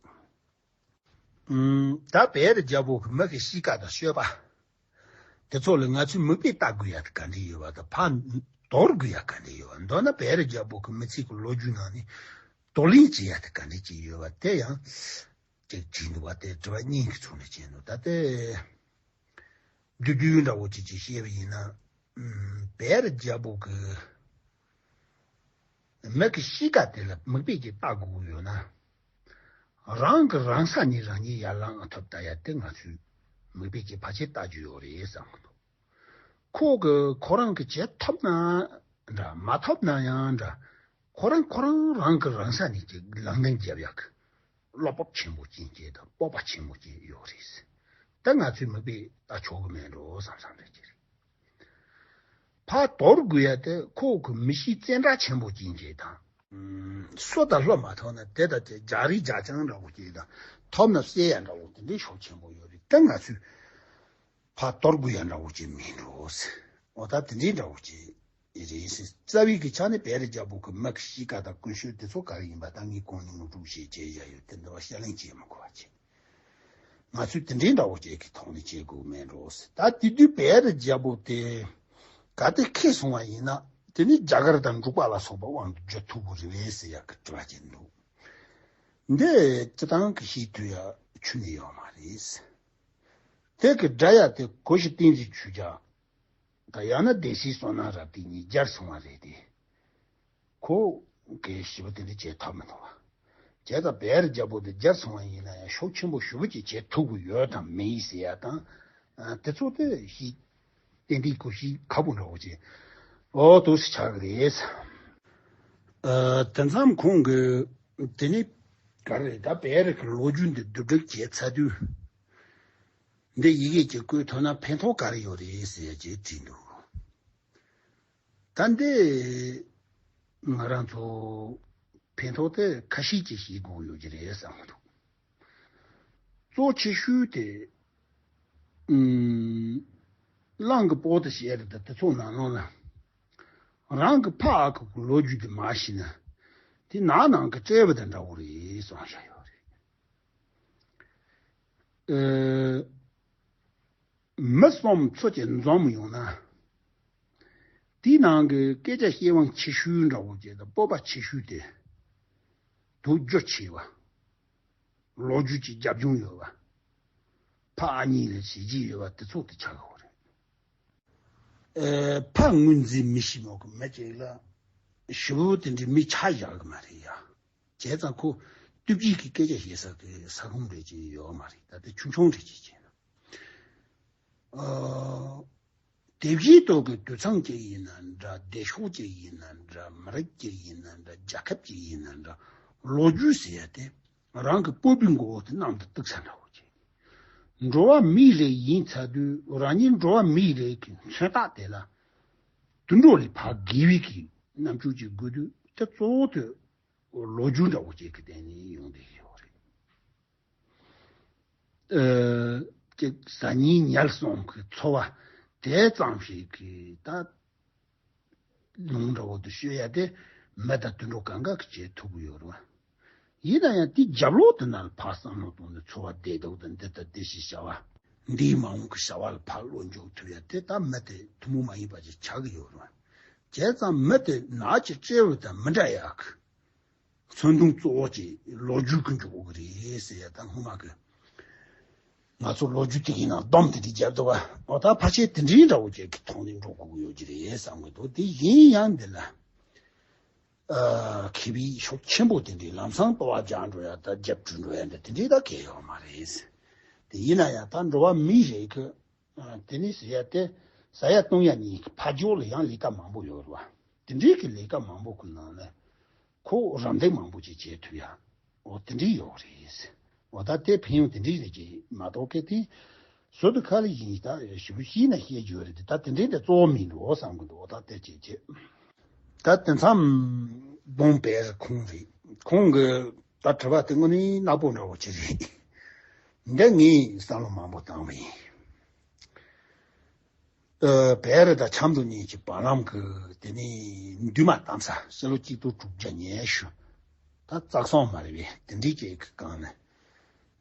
ཨུམ། ད་བལ་རི་རྒྱལ་པོ་གི་མི་གི་གཤིས་ཀ་དང་སྤྱོད་པ། དེ་ཚོ་ལ་ང་ཚོས་མིག་དཔེ་ལྟ་དགོས་ཡ་དེ་ག་འདྲ་ཡོད་པ་དང་། ཕར་དོར་དགོས་ཡ་ག་འདྲ་ཡོད་པ། མདོར་ན་བལ་རི་རྒྱལ་པོ་གི་མི་ཚེ་གི་ལོ་རྒྱུས་ནང་ནས་དོར་ལེན་བྱེད་ཡ་དེ་ག་འདྲ་ཅིག་ཡོད་པ་དེ་ཡང་ཅིག་བྲིས་འདུག་པ། དེ་དྲི་བ་གཉིས་ཀྱི་ཚུལ་ནས་བྱས་འདུག་ད་དེ་བསྡུས་བསྡུས་འདྲ་བོ་ཅིག་ཅིག་བཤད་པ་ཡིན་ན། ཨུམ། བལ་རི་རྒྱལ་པོ་གི་མི་གི་གཤིས་ཀ་དེ་ལ་མིག་དཔེ་ཅིག་ལྟ་དགོས་ཀྱི་ཡོད་ན། རང་གི་རང་ས་ནས་རང་ཉིད་ཡར་ལངས་ཐུབ་ལྟ་ཡ་དེ་ང་ཚོས་མིག་དཔེ་ཅིག་ཕལ་ཆེར་ལྟ་རྒྱུ་ཡོད་རེད་བསམ་གི་འདུག་ཁོ་གི་ཁོ་རང་གི་བྱེད་ཐུབ་ན་འདྲ། མ་ཐུབ་ན་ཡང་འདྲ། ཁོ་རང་ཁོ་རང་རང་གི་རང་ས་ནས་ཅིག་ལམ་སྟོན་རྒྱབ་ཡག་གི་བློ་སྤོབས་ཆེན་པོ་ཅན་ཅིག་དང་སྤོབས་པ་ཆེན་པོ་ཅན་ཡོད་རེད། ད་ང་ཚོས་མིག་དཔེ་ལྟ་ཆོག་གི་མེད་འགྲོ་བསམ་བསམ་རེད་ཅིག་རེད། ཕར་དོར་དགོས་ཡ་དེ་ཁོ་གི་མི་གཤིས་བཙན་དྲག་ཆེན་པོ་ཅན་ཅིག་དང་། སོ་དང་ལྷོ་མ་ཐོག་ན་དེ་དང་དེ་རྒྱག་རེས་རྒྱག་རྐྱང་འདྲ་བོ་ཅིག་དང་། ཐོབ་ན་བསད་ཡ་འདྲ་བོ་དེ་འདྲའི་ཤུགས་ཆེན་པོ་ཡོད་རེད། དེ་ང་ཚོས་ཕར་དོར་དགོས་ཡ་འདྲ་བོ་ཅིག་མིན་འགྲོ་ཟེར། འོ་ད་དེ་འདྲའི་འདྲ་བོ་ཅིག་རེད་ཟེར། རྩ་བའི་གི་ཆ་ནས་བལ་རི་རྒྱལ་པོ་གི་མི་གི་གཤིས་ཀ་དང་ཀུན་སྤྱོད་དེ་ཚོ་ག་རེ་ཡིན་པ་ད་ངས་གོང་ནས་ངོ་སྤྲོད་བྱས་བྱས་བཞག་ཡོད། དེ་འདི་བ་བཤད་ལན་བྱེད་མི་དགོས་པ་བྱས། ང་ཚོས་དེ་འདྲའི་འདྲ་བོ་ཅིག་གི་ཐོག་ནས་བྱེད་དགོས་མེད་འགྲོ་ཟེར། ད་དེ་དུས་བལ་རི་རྒྱལ་པོ་དེ་ག་དེ་ཁེ་སོང་བ་ཡིན་ན། དེ་ནི་རྒྱ་གར་དང་འབྲུག་པ་ལ་སོགས་པ་དབང་དུ་བསྒྱུར་ཐུབ་ཀྱི་རེད་པས་ཟེར་ཡག་གི་དྲི་བ་ཅིག་འདུག་འདི་སྤྱི་བཏང་གི་ཤེས་ཐུབ་ཡག་ཁྱོན་ནས་ཡོད་མ་རེད། དེ་གི་དགྲ་ཡ་དེ་གོ་ཤྲི་བསྟན་འཛིན་ཆོས་རྒྱལ་དང་ཡང་ན་སྡེ་སྲིད་བསོད་ནམས་རབ་བརྟན་གཉིས་རྒྱལ་སོང་བ་རེད་དེ། ཁོ་གིས་ཞེ་པོ་དེ་འདྲ་བྱེད་ཐུབ་མི་འདུག་བ། བྱས་ཙང་བལ་རི་རྒྱལ་པོ་དེ་རྒྱལ་སོང་བ་ཡིན་ན་ཡང་ཤུགས་ཆེན་པོ་ཞེ་པོ་ཅིག་བྱེད་ཐུབ་ཀྱི་ཡོད་དམ་མེད་ཟེར་ཡ་དང་། ཨ། དེ་ཚོ་དེ་ཞིག་ཏན་ཏན་གོ་ཤེས་ཁག་པོ་འདྲ་བོ་ཅིག་འོ་འདུག་སེ་ཆགས་ཀྱི་རེད། ཨ། དེ་མཚམས་ཁོང་གིས་དེ་ནི་ག་རེ་རེད། ད་བལ་རི་གི་ལོ་རྒྱུས་འདི་བསྡུ་སྒྲིག་བྱས་ཚར་དུས། འདི་ཡི་གེ་ཅིག་བཀོད་ཐུབ་ན་ཕན་ཐོགས་ག་རེ་ཡོད་རེད་ཟེར་ཅིག་དྲིས་འདུག་ད་འདི་ང་རང་ཚོ་ཕན་ཐོགས་དེ་ཁ་ཤས་ཅིག་ཤེས་དགོས་ཡོད་ཀྱི་རེད་བསམ་གྱི་འདུག་གཙོ་ཆེ་ཤོས་དེ། ཨུམ། གླང་གི་པོ་ཏི་ཞེས་རེད། ད་དེ་ཚོ་ནང་ལོགས་ལ་རང་གི་ཕ་ཨ་ཁུ་གི་ལོ་རྒྱུས་དེ་མར་ཤེས་ན། དེ་ནག་ནང་གི་དཔྲལ་བ་དང་འདྲ་བོ་རེད་གསུངས་བཞག་ཡོད་རེད། ཨེ། མི་གསུམ་ཚུར་ཅིག་འཛོམས་ཡོང་ན། དེའི་ནང་གི་སྐད་ཆ་བཤད་དབང་ཆེ་ཤོས་འདྲ་བོ་ཅིག་དང་སྤོབས་པ་ཆེ་ཤོས་དེ། དུག་རྒྱུ་ཆེ་བ། ལོ་རྒྱུས་ཀྱི་རྒྱབ་ལྗོངས་ཡོད་པ། ཕ་ཨ་མྱེས་ལ་བྱས་རྗེས་ཡོད་པ་དེ་ཚོ་དེ་ཆགས་ཡོད་རེད། ཨེ། ཕ་ངོས་འཛིན་མི་ཤེས་མོ་གི་མི་ཅིག་ལ་ཞེ་པོ་དེ་འདྲའི་མི་ཆགས་བཞག་གི་མ་རེད་ཡ། བྱས་ཙང་ཁོ་ལྟོས་བཅས་ཀྱི་སྐད་ཆ་བཤད་ས་གི་ས་ཁོངས་རེ་ཅིག་ཡོད་མ་རེད། ད་ལྟ་ཆུང་ཆུང་རེ་ཅིག་བྱས་ན། ཨ། དེ་བཞིན་དུ་གི་དུད་ཚང་གཅིག་ཡིན་ན་འདྲ། སྡེ་ཤོག་གཅིག་ཡིན་ན་འདྲ། མི་རིགས་གཅིག་ཡིན་ན་འདྲ། རྒྱལ་ཁབ་གཅིག་ཡིན་ན་འདྲ། ལོ་རྒྱུས་ཟེར་ཡ་དེ་རང་གི་སྤོབས་པའི་མགོ་བོ་དེ་གནམ་དུ་གཏུགས་ས་འདྲ་བོ་ཅིག་འགྲོ་བ་མིའི་རིགས་ཡིན་ཚར་དུས་རང་ཉིད་འགྲོ་བ་མིའི་རིགས་ཀྱི་མཚོན་རྟགས་དེ་ལ་དུད་འགྲོ་ལས་ཕར་བརྒལ་བའི་གི་རྣམ་འགྱུར་ཅིག་དགོས་དུས། དེ་གཙོ་བོ་དེ་ལོ་རྒྱུས་འདྲ་བོ་ཅིག་གི་སྟེང་ནས་ཡོང་བསྡད་ཡོད་རེད། ཨ། ཅིག་བཟའ་ཉལ་ཉལ་གསུམ་གྱི་འཚོ་བ་དེ་ཙམ་ཞིག་གི་ད་ལུང་འདྲ་བོ་དེ་ཤོད་ཡ་དེ་མི་དང་དུད་འགྲོ་གང་ག་གིས་བྱེད་ཐུབ་ཀྱི་ཡོད་རེད་བ། ཡིན་ན་ཡང་དེའི་རྒྱབ་ལོགས་དེ་ན་ལ་ཕར་བསམ་བློ་གཏོང་ནས་འཚོ་བ་བདེ་སྡུག་དང་འདི་ལྟ་བདེ་ཞིང་བྱ་བ། འདིའི་མ་འོངས་ཀྱི་བྱ་བ་ལ་ཕར་བློ་འཇོག་ཐུབ་ཡ་དེ་ད་མི་དེ་ཐུན་མོང་མ་ཡིན་པ་ཅིག་ཆགས་ཀྱི་ཡོད་རེད། བྱས་ཙང་མི་དེ་ནག་ཅིག་སྤྲེའུ་དང་མི་འདྲ་ཡག་གི་མཚོན་དོན་གཙོ་བོ་ཅིག་ལོ་རྒྱུས་ཀྱི་འཇོག་གི་རེད་ཟེར་ཡ་ད་སྔོན་མ་གི་ང་ཚོ་ལོ་རྒྱུས་དེ་གི་ནང་སྡོམ་དེ་འདྲ་བརྒྱབ་འདུག་བ། འོ་ད་ཕལ་ཆེར་དེ་འདྲའི་འདྲ་བོ་ཅིག་གི་ཐོག་ནས་འགྲོ་དགོས་ཀྱི་ཡོད་ཀྱི་རེད་བསམ་གི་འདུག་དེ་ཡིན་ཡང་འདི་ལ། ཨ། མཁས་པའི་ཤུགས་ཆེན་པོ་དེ་འདྲའི་ལམ་སང་ལྟོ་བ་རྒྱག་འགྲོ་ཡ་ད་རྒྱབ་བྲོས་འགྲོ་ཡ་འདི་དེ་འདྲའི་ད་གལ་ཡོད་མ་རེད། དེ་ཡིན་ན་ཡང་ད་འགྲོ་བ་མི་རེ་གི་ཨ། དེ་ནི་ཟེར་ཡ་དེ་ཟ་ཡ་བཏུང་ཡ་གཉིས་ཀྱི་ཕ་ཇོ་ལ་ཡང་ལས་ཀ་མང་པོ་ཡོད་རེད་བ། དེ་འདྲའི་གི་ལས་ཀ་མང་པོ་གི་ནང་ནས་ཁོ་རམ་འདེགས་མང་པོ་ཅིག་བྱེད་ཐུབ་ཡ། འོ་དེ་འདྲའི་ཡོད་རེད། འོ་ད་དེ་ཕན་ཡོན་དེ་འདྲའི་རེད་ཀྱི་མ་གཏོགས་གལ་ཏེ་བཟོ་དུ་ཁ་ལ་ཡིན་ད་ཞིབ་ཤིག་ན་ཤེས་རྒྱུ་རེད་དེ་ད་དེ་འདྲའི་དེ་གཙོ་བོ་མིན་འགྲོ་བསམ་གི་འདུག་འོ་ད་དེ་བྱེད་བྱེད། ད་དེ་མཚམས་གདོང་བེར་ཁོང་རེད། ཁོང་གི་ད་དྲི་བ་དེ་དངོས་གནས་ནག་པོ་འདྲ་བོ་ཅིག་རེད། འདི་ངས་བསམ་བློ་མང་པོ་བཏང་བ་ཡིན། ཨ། བེ་རི་དང་ཆབ་མདོ་གཉིས་ཀྱི་བར་ལམ་གྱི་དེ་ནས་མདུན་མ་གཏམ་ས་ཕྱི་ལོ་གཅིག་སྟོང་དྲུག་བརྒྱ་ཉི་ཤུ། ད་རྩ་གསུམ་མ་རེད་པས་དེ་འདྲའི་ཅིག་གི་སྒང་ནས་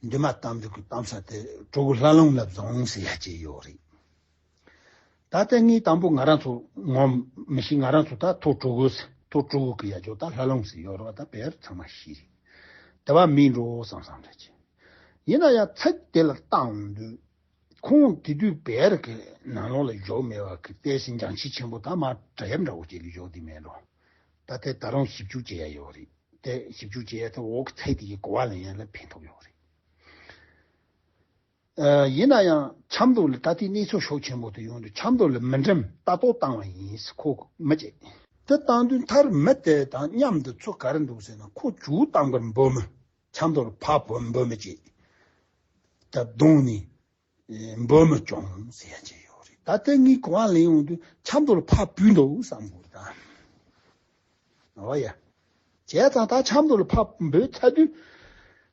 མདུན་མ་གཏམ་རྒྱུ་གི་གཏམ་ས་དེ་གྲོ་གུ་ལྷ་ལུང་ལ་བཟུང་ཟེར་ཡ་ཅིག་ཡོད་རེད། ད་ལྟ་ངས་དང་པོ་ང་རང་ཚོ་ངོ་མི་ཤེས། ང་རང་ཚོ་ད་ཐོ་གྲོ་གུ་ཟེར། ཐོ་གྲོ་གུ་གི་ཡ་ཇོ་ད་ལྷ་ལུང་ཟེར་ཡོད་རེད་བ། ད་བེ་རི་ཚང་མ་ཤེས་རེད། དེ་བ་མིན་འགྲོ་བསམ་བསམ་རེད་ཅེ། ཡིན་ན་ཡང་ཚིག་དེ་ལ་བཏང་དུས། ཁོང་དེ་དུས་བེ་རི་གི་ནང་ལོགས་ལ་བཞུགས་མེད་པ་གི་ཏོག་ཙམ་འགྱངས་ཆེ་ཆེན་པོ་ད་མར་དྲ་ཡབ་འདྲ་བོ་ཅིག་ལ་བཞུགས་བསྡད་མེད་འགྲོ། ད་དེ་ད་རུང་ཞིབ་འཇུག་བྱེད་ཡ་ཡོད་རེད། དེ་ཞིབ་འཇུག་བྱེད་ཡ་དེ་འོག་གི་ཚིག་དེ་གི་གོ་བ་ལེན་ཡ་ལ་ཕན་ཐོགས་ཡོད་རེད། ཨ། ཡིན་ན་ཡང་ཆབ་མདོ་ལ་ད་ལྟའི་གནས་ཚུལ་ཤུགས་ཆེན་པོ་དེ་ཡོང་དུས་ཆབ་མདོ་ལ་མི་འགྲིམ་ལྟ་རྟོག་བཏང་བ་ཡིན་ཟེར་ཁོ་མི་བྱེད། དེ་བཏང་དུས་མཐར་མི་དེ་དང་མཉམ་དུ་ཚུར་ག་རེ་འདུག་ཟེར་ན་ཁོ་ཇུས་གཏམ་གར་འབོད་མི། ཆབ་མདོ་ལ་ཕར་འབོད་འབོད་མི་བྱེད། ད་གདོང་ནས་འབོད་མི་བྱུང་ཟེར་ཡ་ཅིག་ཡོད་རེད། ད་ལྟ་ངས་གོ་བ་ལེན་ཡོང་དུས་ཆབ་མདོ་ལ་ཕར་བུད་འདུག་བསམ་གི་འདུག་ད། འོ་ཡ། བྱས་ཙང་ད་ཆབ་མདོ་ལ་ཕར་འབུད་ཚར་དུས།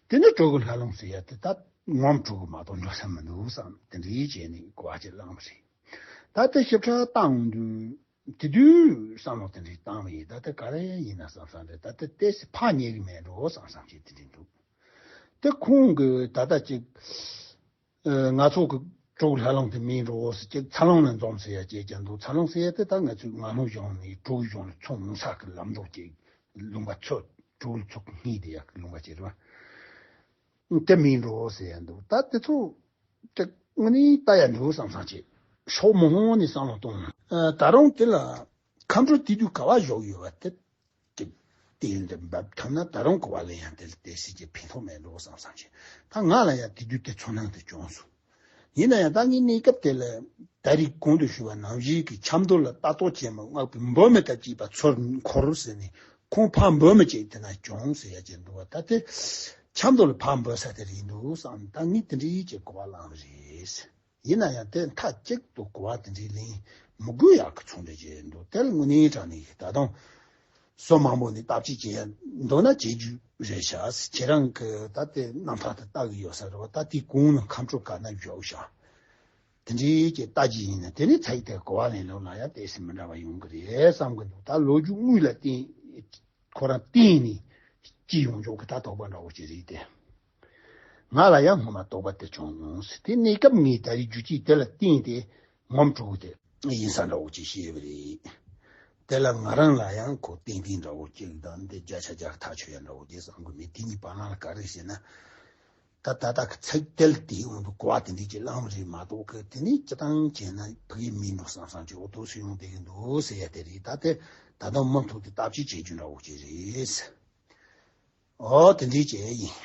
དེ་ནི་གྲོ་གུ་ལྷ་ལུང་ཟེར་ཡ་དེ་ད་ངོམ་གྲོ་གུ་མ་གཏོགས་འགྲོ་ས་མི་འདུག་བསམ་དེ་འདྲའི་བྱས་ནས་གོ་བ་ཅིག་བླངས་པ་རེད། ད་ལྟ་ཞིབ་ཕྲ་བཏང་དུས། དེ་དུས་བསམ་བློ་དེ་འདྲའི་བཏང་བ་ཡིན། ད་ལྟ་ག་རེ་ཡིན་ན་བསམ་བསམ་རེད། ད་ལྟ་ཏོག་ཙམ་ཕར་ཉེ་གི་མེད་འགྲོ་བསམ་བསམ་ཅིག་དེ་འདྲའི་འདུག་དེ་ཁོང་གི་ད་ལྟ་ཅིག་ཨ། ང་ཚོ་གི་གྲོགས་ལྷ་ལུང་དེ་མིན་འགྲོ་ཟེར་གྱི་ཚ་ལུང་ནས་འཛོམས་ཟེར་ཡ་ཅིག་ཀྱང་འདུག་ཚ་ལུང་ཟེར་ཡ་དེ་ད་ང་ཚོའི་ངག་དབང་གཞུང་ནས་གྲོགས་གཞུང་ལ་ཚོང་ས་གི་ལམ་འགྲོ་ཅིག་ལུང་པ་ཚོ་གྲོགས་ལ་ཚོགས་གཉིས་དེ་ཡག་གི་ལུང་པ་ཅིག་རེད་བ། དེ་མིན་འགྲོ་ཟེར་ཡ་འདུག་ད་དེ་ཚོ་དེ་དངོས་གནས་ལྟ་ཡ་འདུག་བསམ་བསམ་ཅིག་ཕྱོགས་མང་པོ་ནས་བསམ་བློ་གཏོང་། ཨ། ད་རུང་དེ་ལ་ཁམས་སྤྲུལ་དེ་དུས་ག་བ་བཞུགས་ཡོད་བ་དེ། ཅིག་དེ་ཡིན་དེ་འབབ་ཐུབ་ན་ད་རུང་གོ་བ་ལེན་ཡང་དེ་ལ་དེ་སྲིད་ཀྱི་ཕན་ཐོགས་མེད་འགྲོ་བསམ་བསམ་བྱས། ད་ང་ལ་ཡང་དེ་དུས་དེ་ཚོར་སྣང་དེ་བྱུང་སོང་། ཡིན་ན་ཡང་ད་ངའི་གནས་སྐབས་དེ་ལ་ད་རེས་གོང་དུ་ཞུས་པ་ནང་བཞིན་གྱི་ཆབ་མདོ་ལ་ལྟ་རྟོག་བྱེད་མི་མངགས་པའི་འབོད་མི་དང་བཅས་པ་ཚུར་འཁོར་ཟེར་ནས་ཁོང་ཕར་འབོད་མི་བྱེད་དེ་ན་བྱུང་ཟེར་ཡ་ཅིག་འདུག་བ། ད་དེ་ཆབ་མདོ་ལ་ཕར་འབོད་ས་དེ་རེད་འདུག་བསམ། ད་ངས་དེ་འདྲའི་ཅིག་གོ་བ་བླངས་པ་རེད། ཡིན་ན་ཡང་དེ་མཐའ་གཅིག་ཏུ་གོ་བ་དེ་འདྲའི་ལེན་མི་དགོས་ཡག་གི་ཚོང་འབྲེལ་བྱས་འདུག་དེ་ལ་དངོས་གནས་དྲང་གནས་ད་དུང་བཟོ་མང་པོ་ནས་བརྟག་དཔྱད་བྱེད་ཡ་འདུག་ན་བྱེད་རྒྱུ་རེད་ཤག་ཁྱེད་རང་གི་ད་ལྟའི་རྣམ་ཐར་དེ་ལྟ་གི་ཡོད་ས་རེད་བ། ད་དེའི་གོང་ནས་ཁམས་སྤྲུལ་ག་ན་བཞུགས་ཤག་དེ་འདྲའི་ཅིག་ལྟ་རྒྱུ་ཡིན་ན་དེ་ནས་ཚིག་དེ་གོ་བ་ལེན་ལུགས་ལ་ཡང་ཏོག་ཙམ་མི་འདྲ་བ་ཡོང་གི་རེད་བསམ་གི་འདུག་ད་ལོ་རྒྱུས་དངོས་ལ་བརྟེན། ཁོ་རང་བརྟེན་ནས་སྐྱེས་ཡོང་ཆོག་གི་ད་དོགས་པ་འདྲ་བོ་ཅིག་རེད་དེ། ང་ལ་ཡང་སྔོན་མ་དོགས་པ་དེ་བྱུང་མྱོང་ཟེར། དེ་གནས་སྐབས་ངས་ད་རེས་རྒྱུ་རྐྱེན་དེ་ལ་བརྟེན་ཏེ་ངོམ་གྲོ་གུ་དེ་ཡིན་ས་འདྲ་བོ་ཅིག་ཤེས་པ་རེད། དེ་ལ་ང་རང་ལ་ཡང་ཁོ་ཏན་ཏན་འདྲ་བོ་ཅིག་དང་འདི་བརྒྱ་ཆ་བརྒྱ་ཐག་ཆོད་ཡ་འདྲ་བོ་དེ་བསམ་གི་མེད། དེ་གཉིས་བར་ན་ལ་ག་རེ་ཟེར་ན། ད་ད་ལྟ་གི་ཚིག་དེ་ལ་དེའི་དབང་དུ་གོ་བ་དེ་འདྲས་ཀྱི་བླངས་པ་རེད་མ་གཏོགས་གི་དེ་ནས་སྤྱི་བཏང་བྱས་ན་ཕ་གི་མིན་འགྲོ་བསམ་བསམ་ཅིག་འོ་ཐུག་སུ་ཡོང་བསྡད་ཀྱི་འདུག་ཟེར་ཡ་དེ་རེད། ད་དེ་ད་དུང་མུ་མཐུད་དེ་བརྟག་དཔྱད་བྱེད་རྒྱུ་འདྲ་བོ་ཅིག་རེད། འོ་དེ་འདྲས་ཅིག་ཡིན།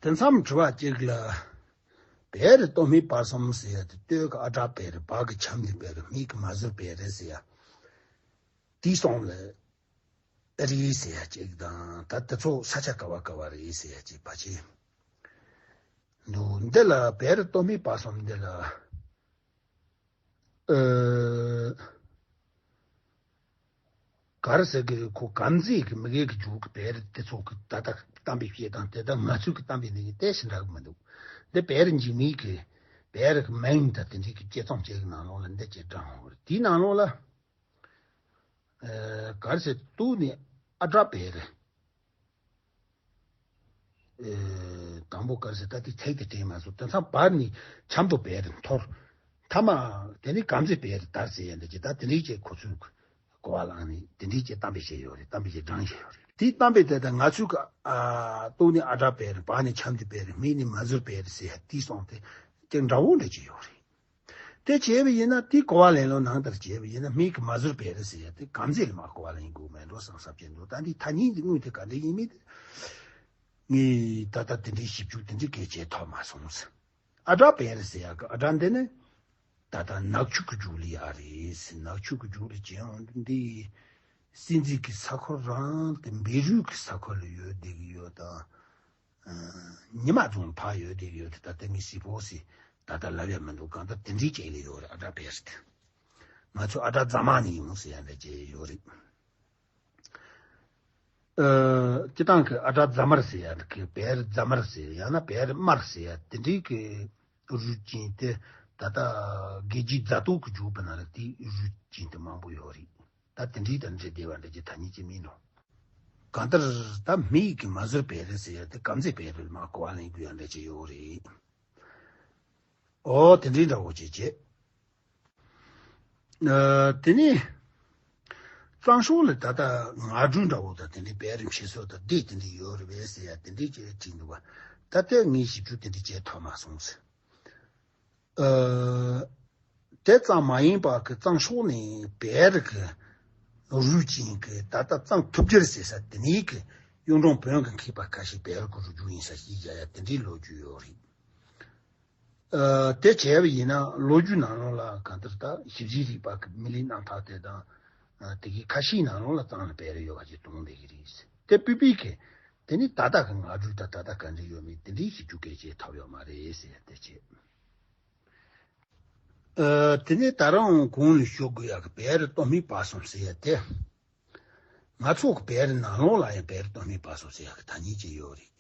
དེ་མཚམས་དྲི་བ་གཅིག་ལ། བེ་རི་སྟོད་སྨད་བར་གསུམ་ཟེར་ཡ་དེ་སྟོད་ཀྱི་ཨ་བྲག་བེ་རི། བར་གྱི་ཆབ་མདོ་བེ་རི། སྨད་ཀྱི་མ་ཟུར་བེ་རི་ཟེར་ཡ། དེའི་གསུང་ལ། ཨ་རི་ཟེར་ཡ་གཅིག་དང་ད་དེ་ཚོ་ས་ཆ་ག་བ་ག་བ་རེད་ཟེར་ཡ་གཅིག་ཕལ་ཆེར་འདུག་འདི་ལ་བེ་རི་སྟོད་སྨད་བར་གསུམ་འདི་ལ། ཨ། ག་རེ་ཟེར་གི་རེད། ཁོ་གམ་ཟེ་གི་མི་སྒེར་གི་རྒྱུག་གི་བེ་རི་དེ་ཚོ་གི་ད་ལྟ་གཏམ་དཔེ་བཤད་སྟངས་དེ་དང་ང་ཚོའི་གི་གཏམ་དཔེ་འདི་གཉིས་ཏོག་ཙམ་འདྲ་གི་མི་འདུག་འདི་བེ་རི་འཇིགས་མེད་གི་བེ་རི་གི་མིང་དང་དེ་འདྲའི་གི་དཔྱད་རྩོམ་བྱེད་གི་ནང་ལོགས་ལ་འདི་ཅིག་དྲངས་ཡོད་རེད། དེའི་ནང་ལོགས་ལ། ཨ། ག་རེ་ཟེར། སྟོད་ནས་ཨ་བྲག་བེ་རི། ཨེ། དང་པོ་ག་རེ་ཟེར། ད་དེ་ཚིག་དེ་དྲན་མ་སོང་། དེང་སང་བར་ནས་འཆམ་དུ་བེར་འཐོར། མཐའ་མ་དེ་ནས་གམ་ཚིག་བེར་དར་ཟེར་ཡ་འདི་ཅི། ད་དེ་འདྲའི་ཅིག་ཁོ་ཚོས་གོ་བ་བླངས་ནས་དེ་འདྲའི་ཅིག་གཏམ་དཔེ་བྱས་ཡོད་རེད། གཏམ་དཔེ་ཅིག་བགྲངས་བྱས་ཡོད་རེད། དེའི་གཏམ་དཔེ་དེ་ད་ང་ཚོས་ཀ་ཨ། སྟོད་ནས་ཨ་བྲག་བེར། བར་ནས་འཆམ་དུ་བེར། སྨད་ནས་མ་ཟུར་བེར་ཟེར་ཡ་དེའི་སོང་དེ་ཅིག་འདྲ་བོ་འདྲ་ཅིག་ཡོད་རེད། དེ་བྱས་པ་ཡིན་ན། དེ་གོ་བ་ལེན་ལོ་ནང་ལྟར་བྱས་པ་ཡིན་ན། སྨད་ཀྱི་མ་ཟུར་བེ་རི་ཟེར་ཡ་དེ་གམ་ཚིག་ལ་མར་གོ་བ་ལེན་དགོས་མེད་འགྲོ་བསམ་བསམ་བྱས་འདུག། ད་འདི་ཐ་སྙད་འདི་དངོས་དེ་ག་འདྲ་ཡིན་མིན་དེ་ངས་ད་ལྟ་དེ་འདྲའི་ཞིབ་འཇུག་དེ་འདྲའི་གལ་ཆེ་ཐོབ་མ་སོང་ཟེར། ཨ་བྲག་བེ་རི་ཟེར་ཡ་གི་ཨ་བྲག་འདི་ནི་ད་ལྟ་ནག་ཆུ་གི་རྒྱུད་ལ་ཡ་རེད་ཟེར། ནག་ཆུ་གི་རྒྱུད་ལ་བྱས་ཡང་འདི་སྲིད་འཛིན་གྱི་ས་ཁུལ་རང་དེ་བཻ་རོས་ཀྱི་ས་ཁུལ་ལ་ཡོད་བསྡད་ཀྱི་ཡོད་དང་། ཉི་མ་རྫོང་ཕར་ཡོད་དེ་ཡོད་དེ། ད་ལྟ་ངས་ཞིབ་པོ་ཞིག་ད་ལྟ་ལབ་ཡ་མི་འདུག། གང་ལྟར་དེ་འདྲའི་ཅིག་ལ་ཡོད་རེད། ཨ་བྲག་བེ་རི་དེ། ང་ཚོ་ཨ་བྲག་རྫ་དམར་ནས་ཡོང་ཟེར་ཡ་འདྲ་ཅིག་ཡོད་རེད། ཨ། སྤྱིར་བཏང་གི་ཨ་བྲག་རྫ་དམར་ཟེར་ཡ་གི་བེ་རི་རྫ་དམར་ཟེར། ཡང་ན་བེ་རི་དམར་ཟེར་ཡ་དེ་འདྲའི་གི་རུས་ཅན་དེ་ད་ལྟ་རྒྱལ་རྒྱུད་རྫ་སྟོད་ཀྱི་རྒྱུད་པ་ནང་ལ་དེའི་རུས་ཅན་དེ་མང་པོ་ཡོད་རེད། ད་དེ་འདྲའི་དང་འབྲེལ་བསྡད་པ་འདྲ་ཅིག་ཐ་སྙད་ཅིག་མིན་ནོ། གང་ལྟར་ད་སྨད་ཀྱི་མ་ཟུར་བེ་རི་ཟེར་ཡ་དེ་གམ་ཚིག་བེ་རི་ལ་མར་གོ་བ་ལེན་དགོས་ཡ་འདྲ་ཅིག་ཡོད་རེད། ཨོ། དེ་འདྲའི་འདྲ་བོ་ཅིག་བྱས། ཨ། དེ་ནས་གཙང་ཤོག་ལ་ད་ལྟ་ང་སྒྲོན་འདྲ་བོ་དང་དེ་འདྲའི་བེ་རི་མཆེད་སོགས་དང་སྡེ་དེ་འདྲའི་ཡོད་རེད་པས་ཟེར་ཡ་དེ་འདྲའི་ཅིག་བྲིས་འདུག་པ། ད་ལྟ་ངས་ཞིབ་འཇུག་དེ་འདྲའི་བྱས་ཐོབ་མ་སོང་ཟེར། ཨ། དེ་ཙམ་མ་ཡིན་པ་གི་གཙང་ཤོག་ནས་བེ་རི་གི་རུས་ཅན་གི་ད་ལྟ་གཙང་ཐུབ་རྒྱལ་ཟེར་ས་དེ་ནས་གི་གཡུང་དྲུང་བོན་གི་མཁས་པ་ཁ་ཤས་བེ་རི་གི་རུས་རྒྱུད་ཡིན་ས་ཞིག་བཞག་ཡ་དེ་འདྲའི་ལོ་རྒྱུས་ཡོད་རེད། ཨ། དེ་བྱས་པ་ཡིན་ན་ལོ་རྒྱུས་ནང་ལོགས་ལ་གང་ལྟར་ད་ཞིབ་འཇུག་རིག་པ་གི་མི་ལུས་རྣམ་ཐར་དེ་དང་། ཨ། དེ་གི་ཁ་ཤས་ནང་ལོགས་ལ་གཙང་ལ་བེ་རི་ཡོད་པ་ཅིག་མཐོང་བསྡད་ཀྱི་རེད། དེ་སྤུས་པའི་གི་དེ་ནི་ད་ལྟ་གི་ང་སྒྲོན་དང་ད་ལྟ་ག་འདྲ་ཡོད་མེད་དེ་འདྲའི་ཞིབ་འཇུག་གལ་ཆེ་ཐོབ་ཡོད་མ་རེད་ཟེར་ཡ་དེ་བྱས། ཨ། དེ་ནས་ད་རུང་གོང་ལ་ཞུ་དགོས་ཡག་གི་བེ་རི་སྟོད་སྨད་བར་གསུམ་ཟེར་ཡ་དེ། ང་ཚོ་གི་བེ་རི་ནང་ལོགས་ལ་ཡང་བེ་རི་སྟོད་སྨད་བར་གསུམ་ཟེར་ཡག་གི་ཐ་སྙད་ཅིག་ཡོད་རེད།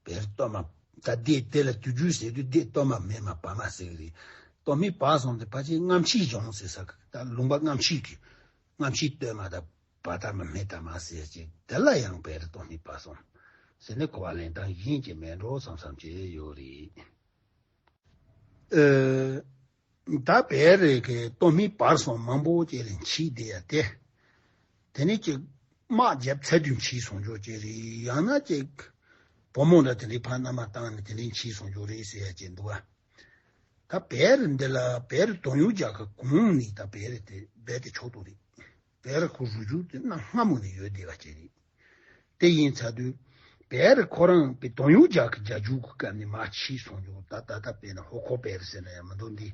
བེ་རི་སྟོད་སྨད། ད་སྡེ་དེ་ལ་དུས་རྒྱུན་ཟེར་དུས་སྡེ་སྟོད་སྨད་སྨད་སྨད་བར་སྨད་ཟེར་གི་རེད། སྟོད་སྨད་བར་གསུམ་དེ་ཕལ་ཆེར་རྔ་ཕྱིའི་ལྗོངས་ཟེར་ས་གི། ད་ལུང་པ་རྔ་ཕྱི་གི། རྔ་ཕྱིའི་སྟོད་སྨད་དང་བར་དར་མ་སྨད་དར་མ་ཟེར་ཅིག། དེ་ལ་ཡང་བེ་རི་སྟོད་སྨད་བར་གསུམ་ཟེར་ནས་གོ་བ་ལེན་སྟངས་གཞན་ཅིག་མེད་འགྲོ་བསམ་བསམ་བྱས་ཡོད་རེད། ཨ། ད་བེ་རི་གི་སྟོད་སྨད་བར་གསུམ་མང་པོ་ཅིག་ལ་མཆེད་བསྡད་ཡ་དེ། དེ་ནས་ཅིག་དམག་རྒྱབ་ཚར་དུས་མཆེད་སོང་ཆོག་ཅིག་རེད། ཡང་ན་ཅིག་བུ་མོ་འདྲ་དེ་འདྲའི་ཕར་མནའ་མ་བཏང་ནས་དེ་འདྲའི་མཆེད་སོང་ཆོག་རེད་ཟེར་ཡ་ཅིག་འདུག་པ། ད་བེ་རི་འདི་ལ་བེ་རི་དོན་ཡོད་རྒྱལ་ཁབ་གོང་ནས་ད་བེ་རི་དེ་རྦད་དེ་ཆོག་ཏུ་རེད། བེ་རི་ཁོ་རུས་རྒྱུད་དེ་གནའ་སྔ་མོ་ནས་ཡོད་བསྡད་པ་ཅིག་རེད། དེ་ཡིན་ཚར་དུས་བེ་རི་ཁོ་རང་བེ་དོན་ཡོད་རྒྱལ་ཁབ་རྒྱལ་རྒྱུད་ཀྱི་སྐབས་ནས་མར་མཆེད་སོང་ཡོད། ད་ད་ལྟ་དཔེར་ན་ཧོ་ཁོ་བེ་རི་ཟེར་ན་ཡང་མི་འདུག། འདི་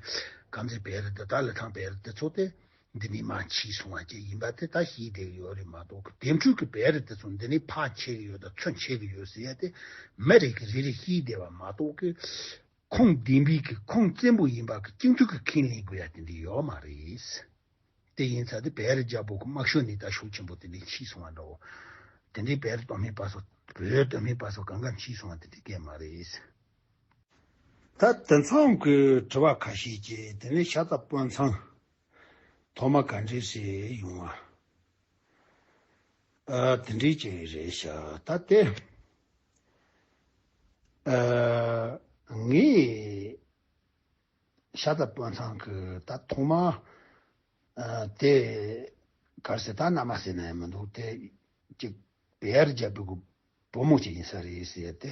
གམ་ཚིག་བེ་རི་དེ་དག་ལི་ཐང་བེ་རི་དེ་ཚོ་དེ་འདི་ནས་མར་མཆེད་སོང་བ་ཅིག་ཡིན་པ་དེ་ད་ཤེས་བསྡད་ཀྱི་ཡོད་རེད་མ་གཏོགས་ཀི། དེ་འཕྲོས་ཀྱི་བེ་རི་དེ་ཚོ་འདི་ནས་ཕར་མཆེད་ཀྱི་ཡོད་དང་ཚུར་མཆེད་ཀྱི་ཡོད་ཟེར་ཡ་དེ་མི་རེ་གིས་རེ་རེ་ཤེས་བསྡད་པ་མ་གཏོགས་ཀི། ཁུངས་ལྡན་པའི་གི་ཁུངས་བཙན་པོ་ཡིན་པ་གི་གཅིག་མཐུན་གི་ཁས་ལེན་དགོས་ཡ་དེ་འདྲ་ཡོད་མ་རེད། དེ་ཡིན་ཙང་དེ་བེ་རི་རྒྱལ་པོ་གི་དམག་ཤོག་ནས་ད་ཤུགས་ཆེན་པོ་དེ་འདྲ་མཆེད་སོང་བ་འདྲ་བོ། དེ་འདྲའི་བེ་རི་སྟོད་སྨད་བར་གསུམ། བོད་སྟོད་སྨད་བར་གསུམ་གང་ག་མཆེད་སོང་བ་དེ་འདྲའི་སྐད་མ་རེད། ད་དེང་སང་གི་དྲི་བ་ཁ་ཤས་ཀྱིས་དེ་ནས་ཤ་ཚ་དཔོན་ཚང་ཐོག་མ་ག་འདྲས་སེ་ཡོང་བ། ཨ། དེ་འདྲའི་ཅིག་རེད་ཤག། ད་དེ། ཨ། ངས་ཤ་ཚ་དཔོན་ཚང་གི་ད་ཐོག་མ། ཨ། དེ་ག་རེ་ཟེར། ད་མནའ་མ་ཟེར་ན་ཡང་མི་འདུག། དེ་ཅིག་བེ་རི་རྒྱལ་པོ་གི་བུ་མོ་ཅིག་ཡིན་ས་རེད་ཟེར་ཏེ།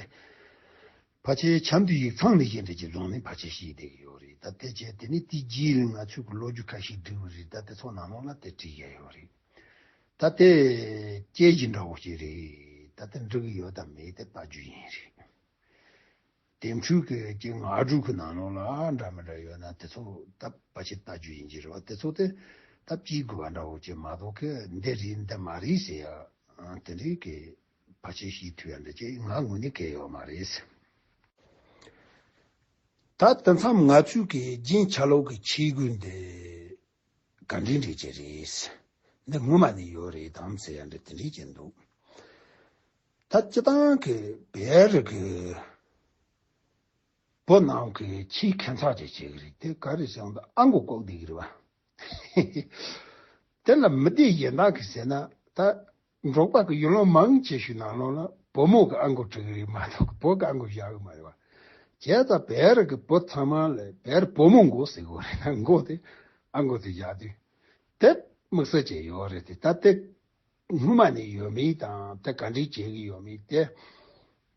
ཕལ་ཆེར་ཆབ་མདོའི་ཡིག་ཚང་ནས་གཞན་དེ་ཅིག་བཟུང་ནས་ཕལ་ཆེར་ཤེས་བསྡད་ཀྱི་ཡོད་རེད། ད་དེ་བྱས་དེ་ནས་དེའི་རྗེས་ལ་ང་ཚོས་གི་ལོ་རྒྱུས་ཁ་ཤས་བསྒྲིགས་པ་རེད། ད་དེ་ཚོ་ནང་ལོགས་ལ་དེ་བྲིས་ཡ་ཡོད་རེད། ད་དེ་སྐད་ཆ་འདྲ་བོ་ཞིག་རེད། ད་དེ་འགྲིག་གི་ཡོད་དམ་མེད་དེ་ལྟ་རྒྱུ་ཡིན་རེད། དེ་འཕྲོས་ཀྱི་ཀྱི་ང་དྲུག་གི་ནང་ལོགས་ལ་འདྲ་མི་འདྲ་ཡོད་ན་དེ་ཚོ་ད་ཕལ་ཆེར་ལྟ་རྒྱུ་ཡིན་གྱི་རེད་བ། དེ་ཚོ་དེ་ད་བྱེད་དགོས་པ་འདྲ་བོ་ཅིག་མ་གཏོགས་ཀི་འདི་རེད་འདི་མ་རེད་ཟེར་ཡ་དེ་འདྲའི་ཀི་ཕལ་ཆེར་ཤེས་ཐུབ་ཡ་འདྲ་ཅིག་ང་ངོས་ནས་གལ་ཡོད་མ་རེད། ད་དེ་མཚམས་ང་ཚོས་ཀྱི་རྒྱན་ཆ་ལོག་གི་ཆས་གོས་འདི་ག་འདྲའི་འདྲ་ཅིག་རེད། འདི་སྔོན་མ་ནས་ཡོད་རེད་དམ་ཟེར་ཡ་འདྲ་དེ་འདྲའི་ཅིག་འདུག། ད་སྤྱིར་བཏང་གི་བེ་རི་གི་བོད་ནང་གི་ཆེས་ཁྱད་མཚར་ཅིག་བྱེད་ཀྱི་རེད། དེ་ག་རེ་ཟེར་ན་ཨ་མགོ་བཀོག་བསྡད་ཀྱི་རེད་བ། དེ་ལ་མི་སྡེ་གཞན་དག་གིས་ཟེར་ན། ད་འབྲོག་པ་གི་ཡུལ་ལུང་མང་ཆེ་ཤོས་ནང་ལོགས་ལ་ བུ་མོ་གི་ཨ་མགོ་བྲི་གི་རེད་མ་གཏོགས་བུ་གི་ཨ་མགོ་བཞག་གི་མ་རེད་བ། བྱས་ཙང་བལ་རི་གི་བུ་ཚང་མ་ལ་བལ་རི་བུ་མོ་མགོ་ཟེར་གི་རེད་ན་མགོ་དེ་ཨ་མགོ་དེ་བཞག་དུས་དེ་དམིགས་བསལ་ཅིག་ཡོད་རེད་དེ། ད་དེ་སྔོན་མ་ནས་ཡོད་མེད་དང་དེ་ག་འདྲས་བྱེད་གི་ཡོད་མེད་དེ།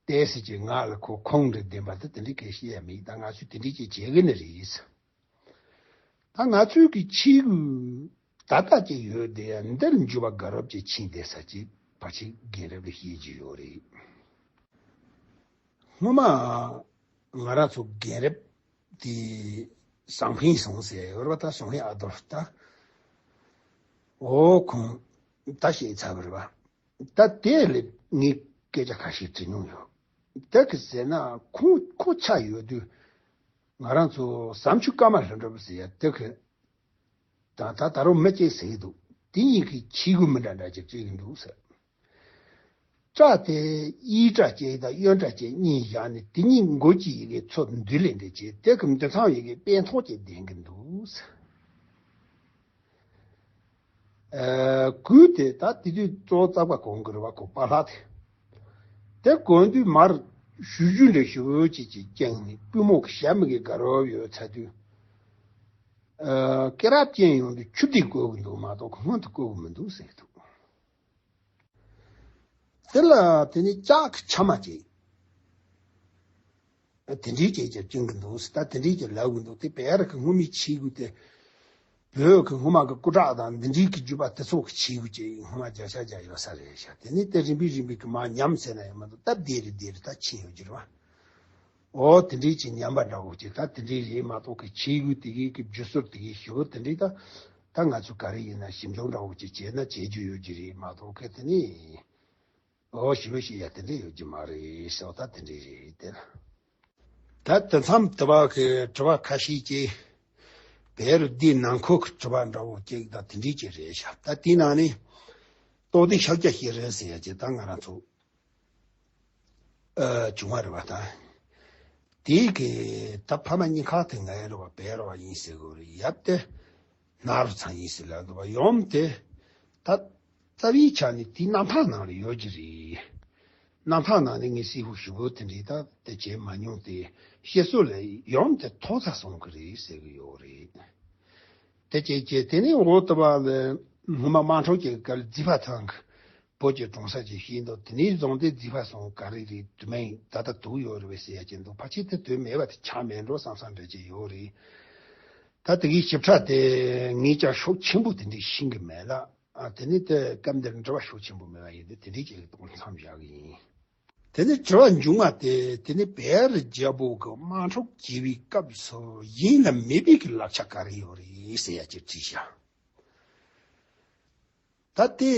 དེ་སྲིད་ཀྱི་ང་ལ་ཁོ་ཁུངས་འདྲ་ལྡན་པ་དེ་དེ་འདྲས་གལ་ཤེས་ཡ་མེད། ད་ང་ཚོས་དེ་འདྲས་ཅིག་བྱེད་གི་ནི་རེད། ད་ང་ཚོའི་གི་ཆས་གོས་ད་ལྟ་ཅིག་ཡོད་དེ་འདིར་འཇུ་བ་དགའ་རབ་ཀྱི་ཆས་དེ་ས་ཅིག་ཕལ་ཆེར་རྒན་རབས་ལ་ཤེས་ཀྱི་ཡོད་རེད། སྔོན་མ་ང་རང་ཚོ་རྒན་རབས་དེ་ཟང་ཕིང་སོང་ཟེར་ཡོད་རེད་བ། ད་ཟང་ཕིང་ཨ་རྡོར་ད་འོ་ཁོང་ད་ཤེས་ཚར་བ་རེད་བ། ད་དེ་ལས་ངས་སྐད་ཆ་ཁ་ཤས་དྲི་མྱོང་ཡོད། དེ་གི་ཟེར་ན་ཁོང་ཁོ་ཆ་ཡོད་དུས་ང་རང་ཚོ་ཟམ་ཆུ་ཀརྨ་ལྷུན་གྲུབ་ཟེར་ཡ་དེ་གི་ད་ད་ད་རུང་མི་གཅིག་ཟེར་གི་འདུག་དེ་གཉིས་ཀྱི་ཆས་གོས་མི་འདྲ་འདྲ་ཅིག་བྱེད་གི་འདུག་ཟེར། སྐྲ་དེ་གཡས་སྐྲ་གཅིག་དང་གཡོན་སྐྲ་གཅིག་གཉིས་བཞག་ནས་དེ་གཉིས་མགོ་གཅིག་ཡི་གེ་ཚོ་འདུས་ལེན་འདྲ་བྱས། དེ་གི་མདུན་མཚམས་ཡི་གེ་པད་ཐོག་ཅིག་ལྡན་གི་འདུག་ཟེར། ཨ། གོས་དེ་ད་དེ་དུས་གཙོ་བོ་རྩག་པ་གོན་གི་རེད་བ། ཁོ་པཱ་ལགས་དེ། དེ་གོན་དུས་མར་ཞུ་རྒྱུ་འདྲ་ཞུ་ཅིག་ཅིག་བཅིངས་ནས་པུས་མོ་གི་ཞྭ་མོ་གི་དགའ་རབ་ཡོད་ཚར་དུས། ཨ། སྐེ་རགས་བཅིངས་ཡོང་དུས་ཆུ་དེ་བཀོལ་གི་འདུག་མ་གཏོགས་སྔོན་དུ་བཀོལ་གི་མི་འདུག་ཟེར་གི་འདུག་དེ་ལ་དེ་ནས་ལྕགས་ཀྱི་ཆ་མ་ཅིག་དེ་འདྲའི་ཅིག་ཅིག་བཅིངས་གི་འདུག་ཟེར། ད་དེ་འདྲའི་ཅིག་ལབ་གི་འདུག་དེ་བལ་རི་གི་སྔོན་མའི་ཆས་གོས་དེ། བོད་ཀྱི་སྔོན་མ་གི་སྐུ་དྲག་དང་འདི་འདྲའི་གི་རྒྱུད་པ་དེ་ཚོ་གི་ཆས་གོས་ཅིག་སྔོན་མ་བརྒྱ་ཆ་བརྒྱ་ཡོད་ས་རེད་ཤག་དེ་ནས་དེ་རིམ་པས་རིམ་པས་གི་མར་ཉམས་ཟེར་ན་ཡང་མ་གཏོགས་སྟབས་བདེ་རེ་བདེ་རེ་ད་ཕྱིན་ཡོད་ཀྱི་རེད་བ། འོ་དེ་འདྲའི་ཅིག་ཉམས་པ་འདྲ་བོ་ཅིག་ད་དེ་འདྲའི་རེད་མ་གཏོགས་གི་ཆས་གོས་དེ་གའི་གི་བརྒྱུད་སྲོལ་དེ་གའི་ཞེ་པོ་དེ་འདྲའི་ད་ད་ང་ཚོ་ག་རེ་ཡིན་ན་ཞིབ་འཇུག་འདྲ་བོ་ཅིག་བྱས་ན་བྱེད་རྒྱུ་ཡོད་ཀྱི་རེད་མ་གཏོགས་གི་དེ་ནས། འོ་ཞེ་པོ་ཞིག་ཡ་དེ་འདྲ་ཡོད་ཀྱི་མ་རེད་ཟེར་བ་ད་དེ་འདྲ་རེད་དེ། ད་དེ་མཚམས་དེ་བ་གི་དྲི་བ་ཁ་ཤས་ཀྱིས་བལ་རི་འདིའི་ནང་ཁུལ་གྱི་དྲི་བ་འདྲ་བོ་ཅིག་ད་དེ་འདྲ་ཅིག་རེད་ཤག་ད་དེའི་ནང་ནས་རྟོགས་ལྡན་ཤཱཀྱ་ཤྲཱི་ཟེར་ཡ་ཅིག་ད་ང་རང་ཚོ་ཨ་བྱུང་བ་རེད་བ་ད། དེའི་གི་ད་ཕ་མ་གཉིས་ཀ་དེ་ང་ཡི་རེད་བ་བལ་རི་བ་ཡིན་ཟེར་གི་རེད། ཡབ་དེ་ནཱ་རོ་ཚང་ཡིན་ཟེར་ལབ་འདུག་བ། ཡུམ་དེ་ད་རྩ་བའི་ཆ་ནས་དེའི་རྣམ་ཐར་ནང་ལ་ཡོད་ཀྱི་རེད། རྣམ་ཐར་ནང་ནས་ངས་གསལ་པོ་ཞེ་པོ་དེ་འདྲའི་ད་དེ་བྱས་མ་མྱོང་སྟེ། བཤད་སྲོལ་ལ་ཡུམ་དེ་ཐོག་ཚ་སོང་གི་རེད་ཟེར་གི་ཡོད་རེད། དེ་བྱས་བྱས་དེ་ནས་འོ་ད་བ་ལ་སྔོན་མ་དམངས་ཁྲོད་ཀྱི་སྐབས་རྫི་ཕ་ཚང་གི་བོད་ཀྱི་གྲོང་གསེབ་ཅིག་ཤེས་འདུག་དེ་ནས་བཟུང་སྟེ་རྫི་ཕ་སོང་ག་རེ་རེད་དུ་མིང་ད་ལྟ་འདུག་ཡོད་རེད་པས་ཟེར་ཡ་ཅིག་འདུག་ཕལ་ཆེར་དེ་དོན་མེད་པ་དེ་ཆགས་མེད་འགྲོ་བསམ་བསམ་འདྲ་ཅིག་ཡོད་རེད། ད་དེ་གའི་ཞིབ་ཕྲ་དེ་ངས་ཀྱང་ཤུགས་ཆེན་པོ་དེ་འདྲ་ཤེས་གི་མེད་ལ། ཨ་དེ་ནས་དེ་སྐབས་འདིར་འབྲེལ་བ་ཤུགས་ཆེན་པོ་མེད་པ་ཡིན་དུས་དེ་འདྲའི་ཅིག་གཏོང་མཚམས་བཞག་གི་ཡིན། དེ་ནས་དྲི་བ་མཇུག་མ་དེ་དེ་ནས་བལ་རི་རྒྱལ་པོ་གི་དམག་འཁྲུག་བྱེད་པའི་སྐབས་སུ་ཡིན་ལ་མེད་པའི་གི་ལག་ཆ་ག་རེ་ཡོད་རེད་ཟེར་ཡ་ཅིག་དྲིས་ཤག་ད་དེ་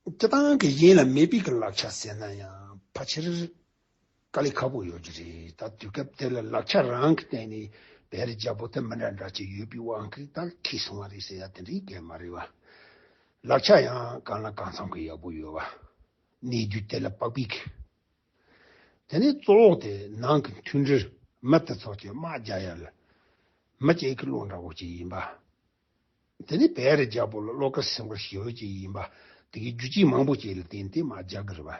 སྤྱི་བཏང་གི་ཡིན་ལ་མེད་པའི་གི་ལག་ཆ་ཟེར་ན་ཡང་ཕལ་ཆེར་དཀའ་ལས་ཁག་པོ་ཡོད་ཀྱི་རེད། ད་དུས་སྐབས་དེ་ལ་ལག་ཆ་རང་གི་སྟེང་ནས་བལ་རི་རྒྱལ་པོ་དེ་མི་འདྲ་འདྲ་ཅིག་ཡོད་པའི་དབང་གིས་ད་ཁེལ་སོང་བ་རེད་ཟེར་ཡ་དེ་འདྲའི་གལ་མ་རེད་བ། ལག་ཆ་ཡང་གང་ལ་གང་འཚམ་གི་ཡག་པོ་ཡོད་བ། གནས་དུས་དེ་ལ་དཔག་པའི་གི། དེ་ནས་གཙོ་བོ་དེ་ནང་གི་མཐུན་སྒྲིལ་མི་དེ་ཚོ་གི་དམག་རྒྱག་ཡ་ལ་མི་གཅིག་གི་བློ་འདྲ་བོ་ཅིག་ཡིན་པ། དེ་ནས་བལ་རི་རྒྱལ་པོ་ལ་བློ་དཀར་སེམས་དཀར་ཞེ་པོ་ཅིག་ཡིན་པ། དེ་གའི་རྒྱུ་རྐྱེན་མང་པོ་ཅིག་ལ་བརྟེན་ཏེ་དམག་རྒྱག་གི་རེད་བ།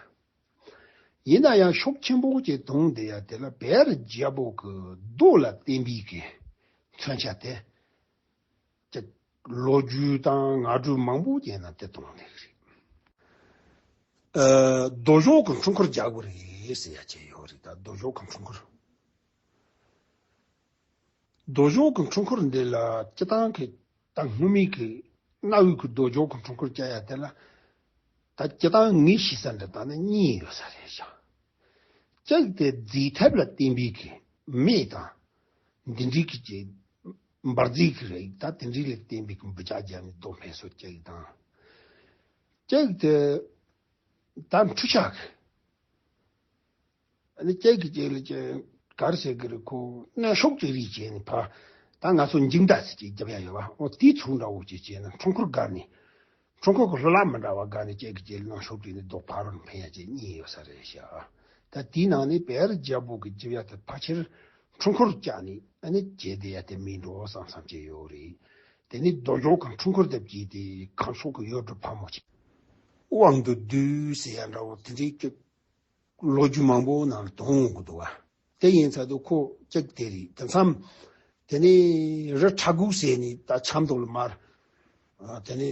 ཡིན་ན་ཡང་ཤུགས་ཆེན་པོ་ཅིག་གཏོང་བསྡད་ཡ་དེ་ལ་བལ་རི་རྒྱལ་པོ་གི་མདོ་ལ་བརྟེན་པའི་གི་མཚོན་ཆ་དེ། ཅིག་ལོ་རྒྱུས་དང་ངག་སྒྲོས་མང་པོ་ཅིག་ནང་དེ་གཏོང་བསྡད་ཀྱི་རེད། ཨ་རྡོ་གཞུང་གི་འཕྲུལ་འཁོར་རྒྱག་དགོས་རེད་ཟེར་ཡ་ཅིག་ཡོད་རེད། ད་རྡོ་གཞུང་གི་འཕྲུལ་འཁོར། རྡོ་གཞུང་གི་འཕྲུལ་འཁོར་འདི་ལ་སྤྱི་བཏང་གི་ད་སྔོན་མའི་གི་གནའ་བོའི་གི་རྡོ་གཞུང་གི་འཕྲུལ་འཁོར་རྒྱག་ཡ་དེ་ལ་ད་སྤྱི་བཏང་ངས་ཤེས་ས་འདྲ་ད་ནི་གཉིས་ཡོད་ས་རེད་ཤག་གཅིག་དེ་རྫས་ཐབས་ལ་བརྟེན་པའི་གི་མེ་དང་འདི་འདྲའི་གི་ཅིག་འབར་རྫས་ཀྱི་རིགས་ད་དེ་འདྲའི་ལ་བརྟེན་པའི་གི་འབུད་རྒྱག་རྒྱག་ནས་རྡོ་སྨན་སོགས་རྒྱག་གི་དང་། གཅིག་དེ་ད་འཕྲུལ་ཆས་ཀྱི། ཨ་ནི་གཅིག་གི་གཅིག་ལ་ཅིག་ག་རེ་ཟེར་གི་རེད། ཁོ་གནོན་ཤུགས་ཅིག་རིགས་བྱས་ནས་ཕར་ད་ང་ཚོ་འཇིག་མདའ་ཟེར་ཅིག་རྒྱབ་ཡ་ཡོད་པ། འོ་དེའི་ཚུལ་འདྲ་བོ་ཅིག་བྱས་ནས་འཕྲུལ་འཁོར་བསྒར་ནས། འཕྲུལ་འཁོར་གྱི་ལྷུ་ལག་མི་འདྲ་བ་བསྒར་ནས་གཅིག་གིས་གཅིག་ལ་གནོན་ཤུགས་སྤྲད་ནས་རྡོ་ཕར་འཕེན་ཡ་བཅས་གཉིས་ཡོད་ས་རེད་ཤག་ད་དེའི་ནང་ནས་བལ་རི་རྒྱལ་པོ་གི་རྒྱབ་ཡ་དེ་ཕལ་ཆེར་འཕྲུལ་འཁོར་བཀྱགས་ནས་ཨ་ནི་བྱས་བསྡད་ཡ་དེ་མིན་འགྲོ་བསམ་བསམ་བྱས་ཡོད་རེད། དེ་ནས་རྡོ་གཞུང་གི་འཕྲུལ་འཁོར་དེ་བརྒྱུད་དེ་ཁམས་ཕྱོགས་ཀྱི་གཡུ་འབྲུག་ཕག་མོ་ཆེ་དབང་དུ་བསྡུས་ཟེར་ཡ་འདྲ་བོ་དེ་འདྲའི་སྐྱོ་ ལོ་རྒྱུས་མང་པོ་ནང་ལ་དོན་ཡོང་གི་འདུག་བ། དེ་ཡིན་ཚད་དུ་ཁོ་གཅིག་དེ་རེད། དེ་མཚམས་དེ་ནས་རི་ཁྲ་གུག་ཟེར་ནས་ད་ཆབ་མདོ་ལ་མར་དེ་ནས་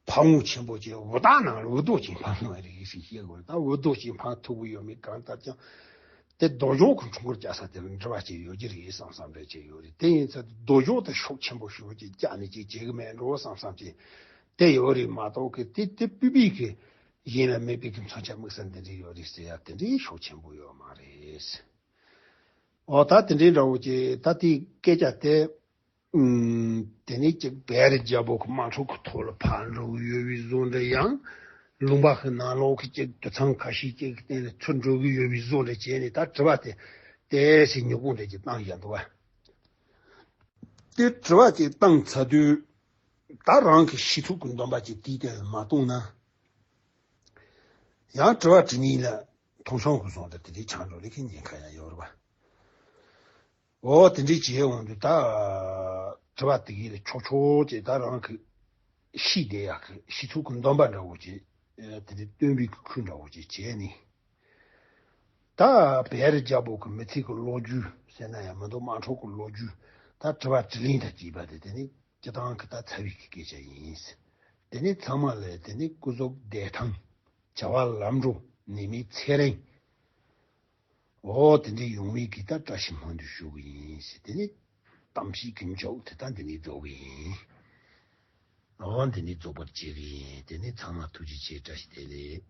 ཕ་བོང་ཆེན་པོ་ཅིག་འུར་རྟ་ནང་ལ་འུར་རྡོ་ཅིག་འཕངས་ནོ་རེད་ཞེས་བཤད་དགོས། ད་འུར་རྡོ་ཅིག་འཕངས་ཐུབ་ཀྱི་ཡོད་མེད་གང་ལྟར་ཀྱང་དེ་རྡོ་སྦྱོང་གི་འཁྲུངས་སྐར་བཅའ་ས་དེ་ལ་འབྲེལ་བ་ཅིག་ཡོད་ཀྱི་རེད་བསམ་བསམ་འདྲ་ཅིག་ཡོད་རེད། དེ་ཡིན་ཚད་རྡོ་སྦྱོང་དེ་ཤུགས་ཆེན་པོ་ཞེ་པོ་ཅིག་བཅག་ནས་ཅིག་བྱེད་གི་མེད་འགྲོ་བསམ་བསམ་ཅིག་དེ་ཡོད་རེད་མ་གཏོགས་གི་དེ་དེ་སྤུས་པའི་གི་ཡིན་ལ་མེད་པའི་གི་མཚོན་ཆ་དམིགས་བསལ་འདི་འདྲའི་ཡོད་རེད་ཟེར་ཡ་དེ་འདྲའི་ཤུགས་ཆེན་པོ་ཡོད་མ་རེད། འོ་ད་དེ་འདྲའི་འདྲ་བོ་ཅིག་ད་དེའི་སྐད་ཆ་དེ་ཨུམ། དེ་ནས་ཅིག་བེ་རི་རྒྱལ་པོ་གི་དམག་འཁྲུག་གི་ཐོག་ལ་ཕར་འགྲོ་གི་ཡོད་པའི་བཟོ་འདྲ་ཡང་། ལུང་པ་གི་ནང་ལོགས་ཀྱི་ཅིག་དུད་ཚང་ཁ་ཤས་ཅིག་གི་སྟེང་ལ་ཚུར་འགྲོ་གི་ཡོད་པའི་བཟོ་འདྲ་བྱས་ནས་ད་དྲི་བ་དེ་ཏོག་ཙམ་ཉོབ་པོ་འདྲ་ཅིག་བཏང་བཞག་འདུག་བ། དེ་དྲི་བ་ཅིག་བཏང་ཚར་དུས་ད་རང་གི་ཤེས་ཚོད་ཀྱི་འདོན་པ་ཅིག་དེའི་སྟེང་ལ་མ་གཏོང་ན། ཡང་དྲི་བ་དྲི་ཉིན་ལ་མཐོང་སོང་གི་སོང་དེ་དེ་འདྲའི་ཆགས་འགྲོ་ལས་ཀའི་ཉེན་ཁ་ཡང་ཡོད་རེད་པ། འོ་དེ་འདྲའི་བྱེད་འོང་དུས་ད་དྲི་བ་དེ་གའི་ལ་ཆོག་ཆོག་ཅེས་ད་རང་གི་ཤེས་བསྡད་ཡག་གི་ཤེས་ཚོད་ཀྱི་འདོན་པ་འདྲ་བོ་ཅིག་དེ་འདྲའི་སྟོན་པའི་གི་ཁུལ་འདྲ་བོ་ཅིག་བྱས་ནས། ད་བེ་རི་རྒྱལ་པོ་གི་མི་ཚེ་གི་ལོ་རྒྱུས་ཟེར་ན་ཡང་མི་འདུག་དམག་འཁྲུག་གི་ལོ་རྒྱུས་ད་དྲི་བ་དྲིས་ལན་དང་བཅས་པ་དེ་དེ་ནི་སྤྱི་བཏང་གི་ད་ཚ་བའི་གི་སྐད་ཆ་ཡིན། དེ་ནི་ཚང་མ་ལ་དེ་ནི་སྐུ་གཟུགས་བདེ་ཐང་བྱ་བ་ལམ་འགྲོ་ནད་མེད་ཚེ་རིང་། འོ་དེ་འདྲའི་ཡོང་མིན་གི་ད་བཀྲ་ཤིས་སྨོན་འདུན་ཞུ་གི་ཡིན་ཟེར། དེ་ནི་གཏམ་བཤད་གི་མཇུག་དེ་ད་འདི་ནས་རྫོགས་གི་ཡིན། འོ་འདི་ནས་རྫོགས་པར་བྱེད་གི་ཡིན། དེ་ནི་ཚང་མ་ཐུགས་རྗེ་ཆེ། བཀྲ་ཤིས་བདེ་ལེགས།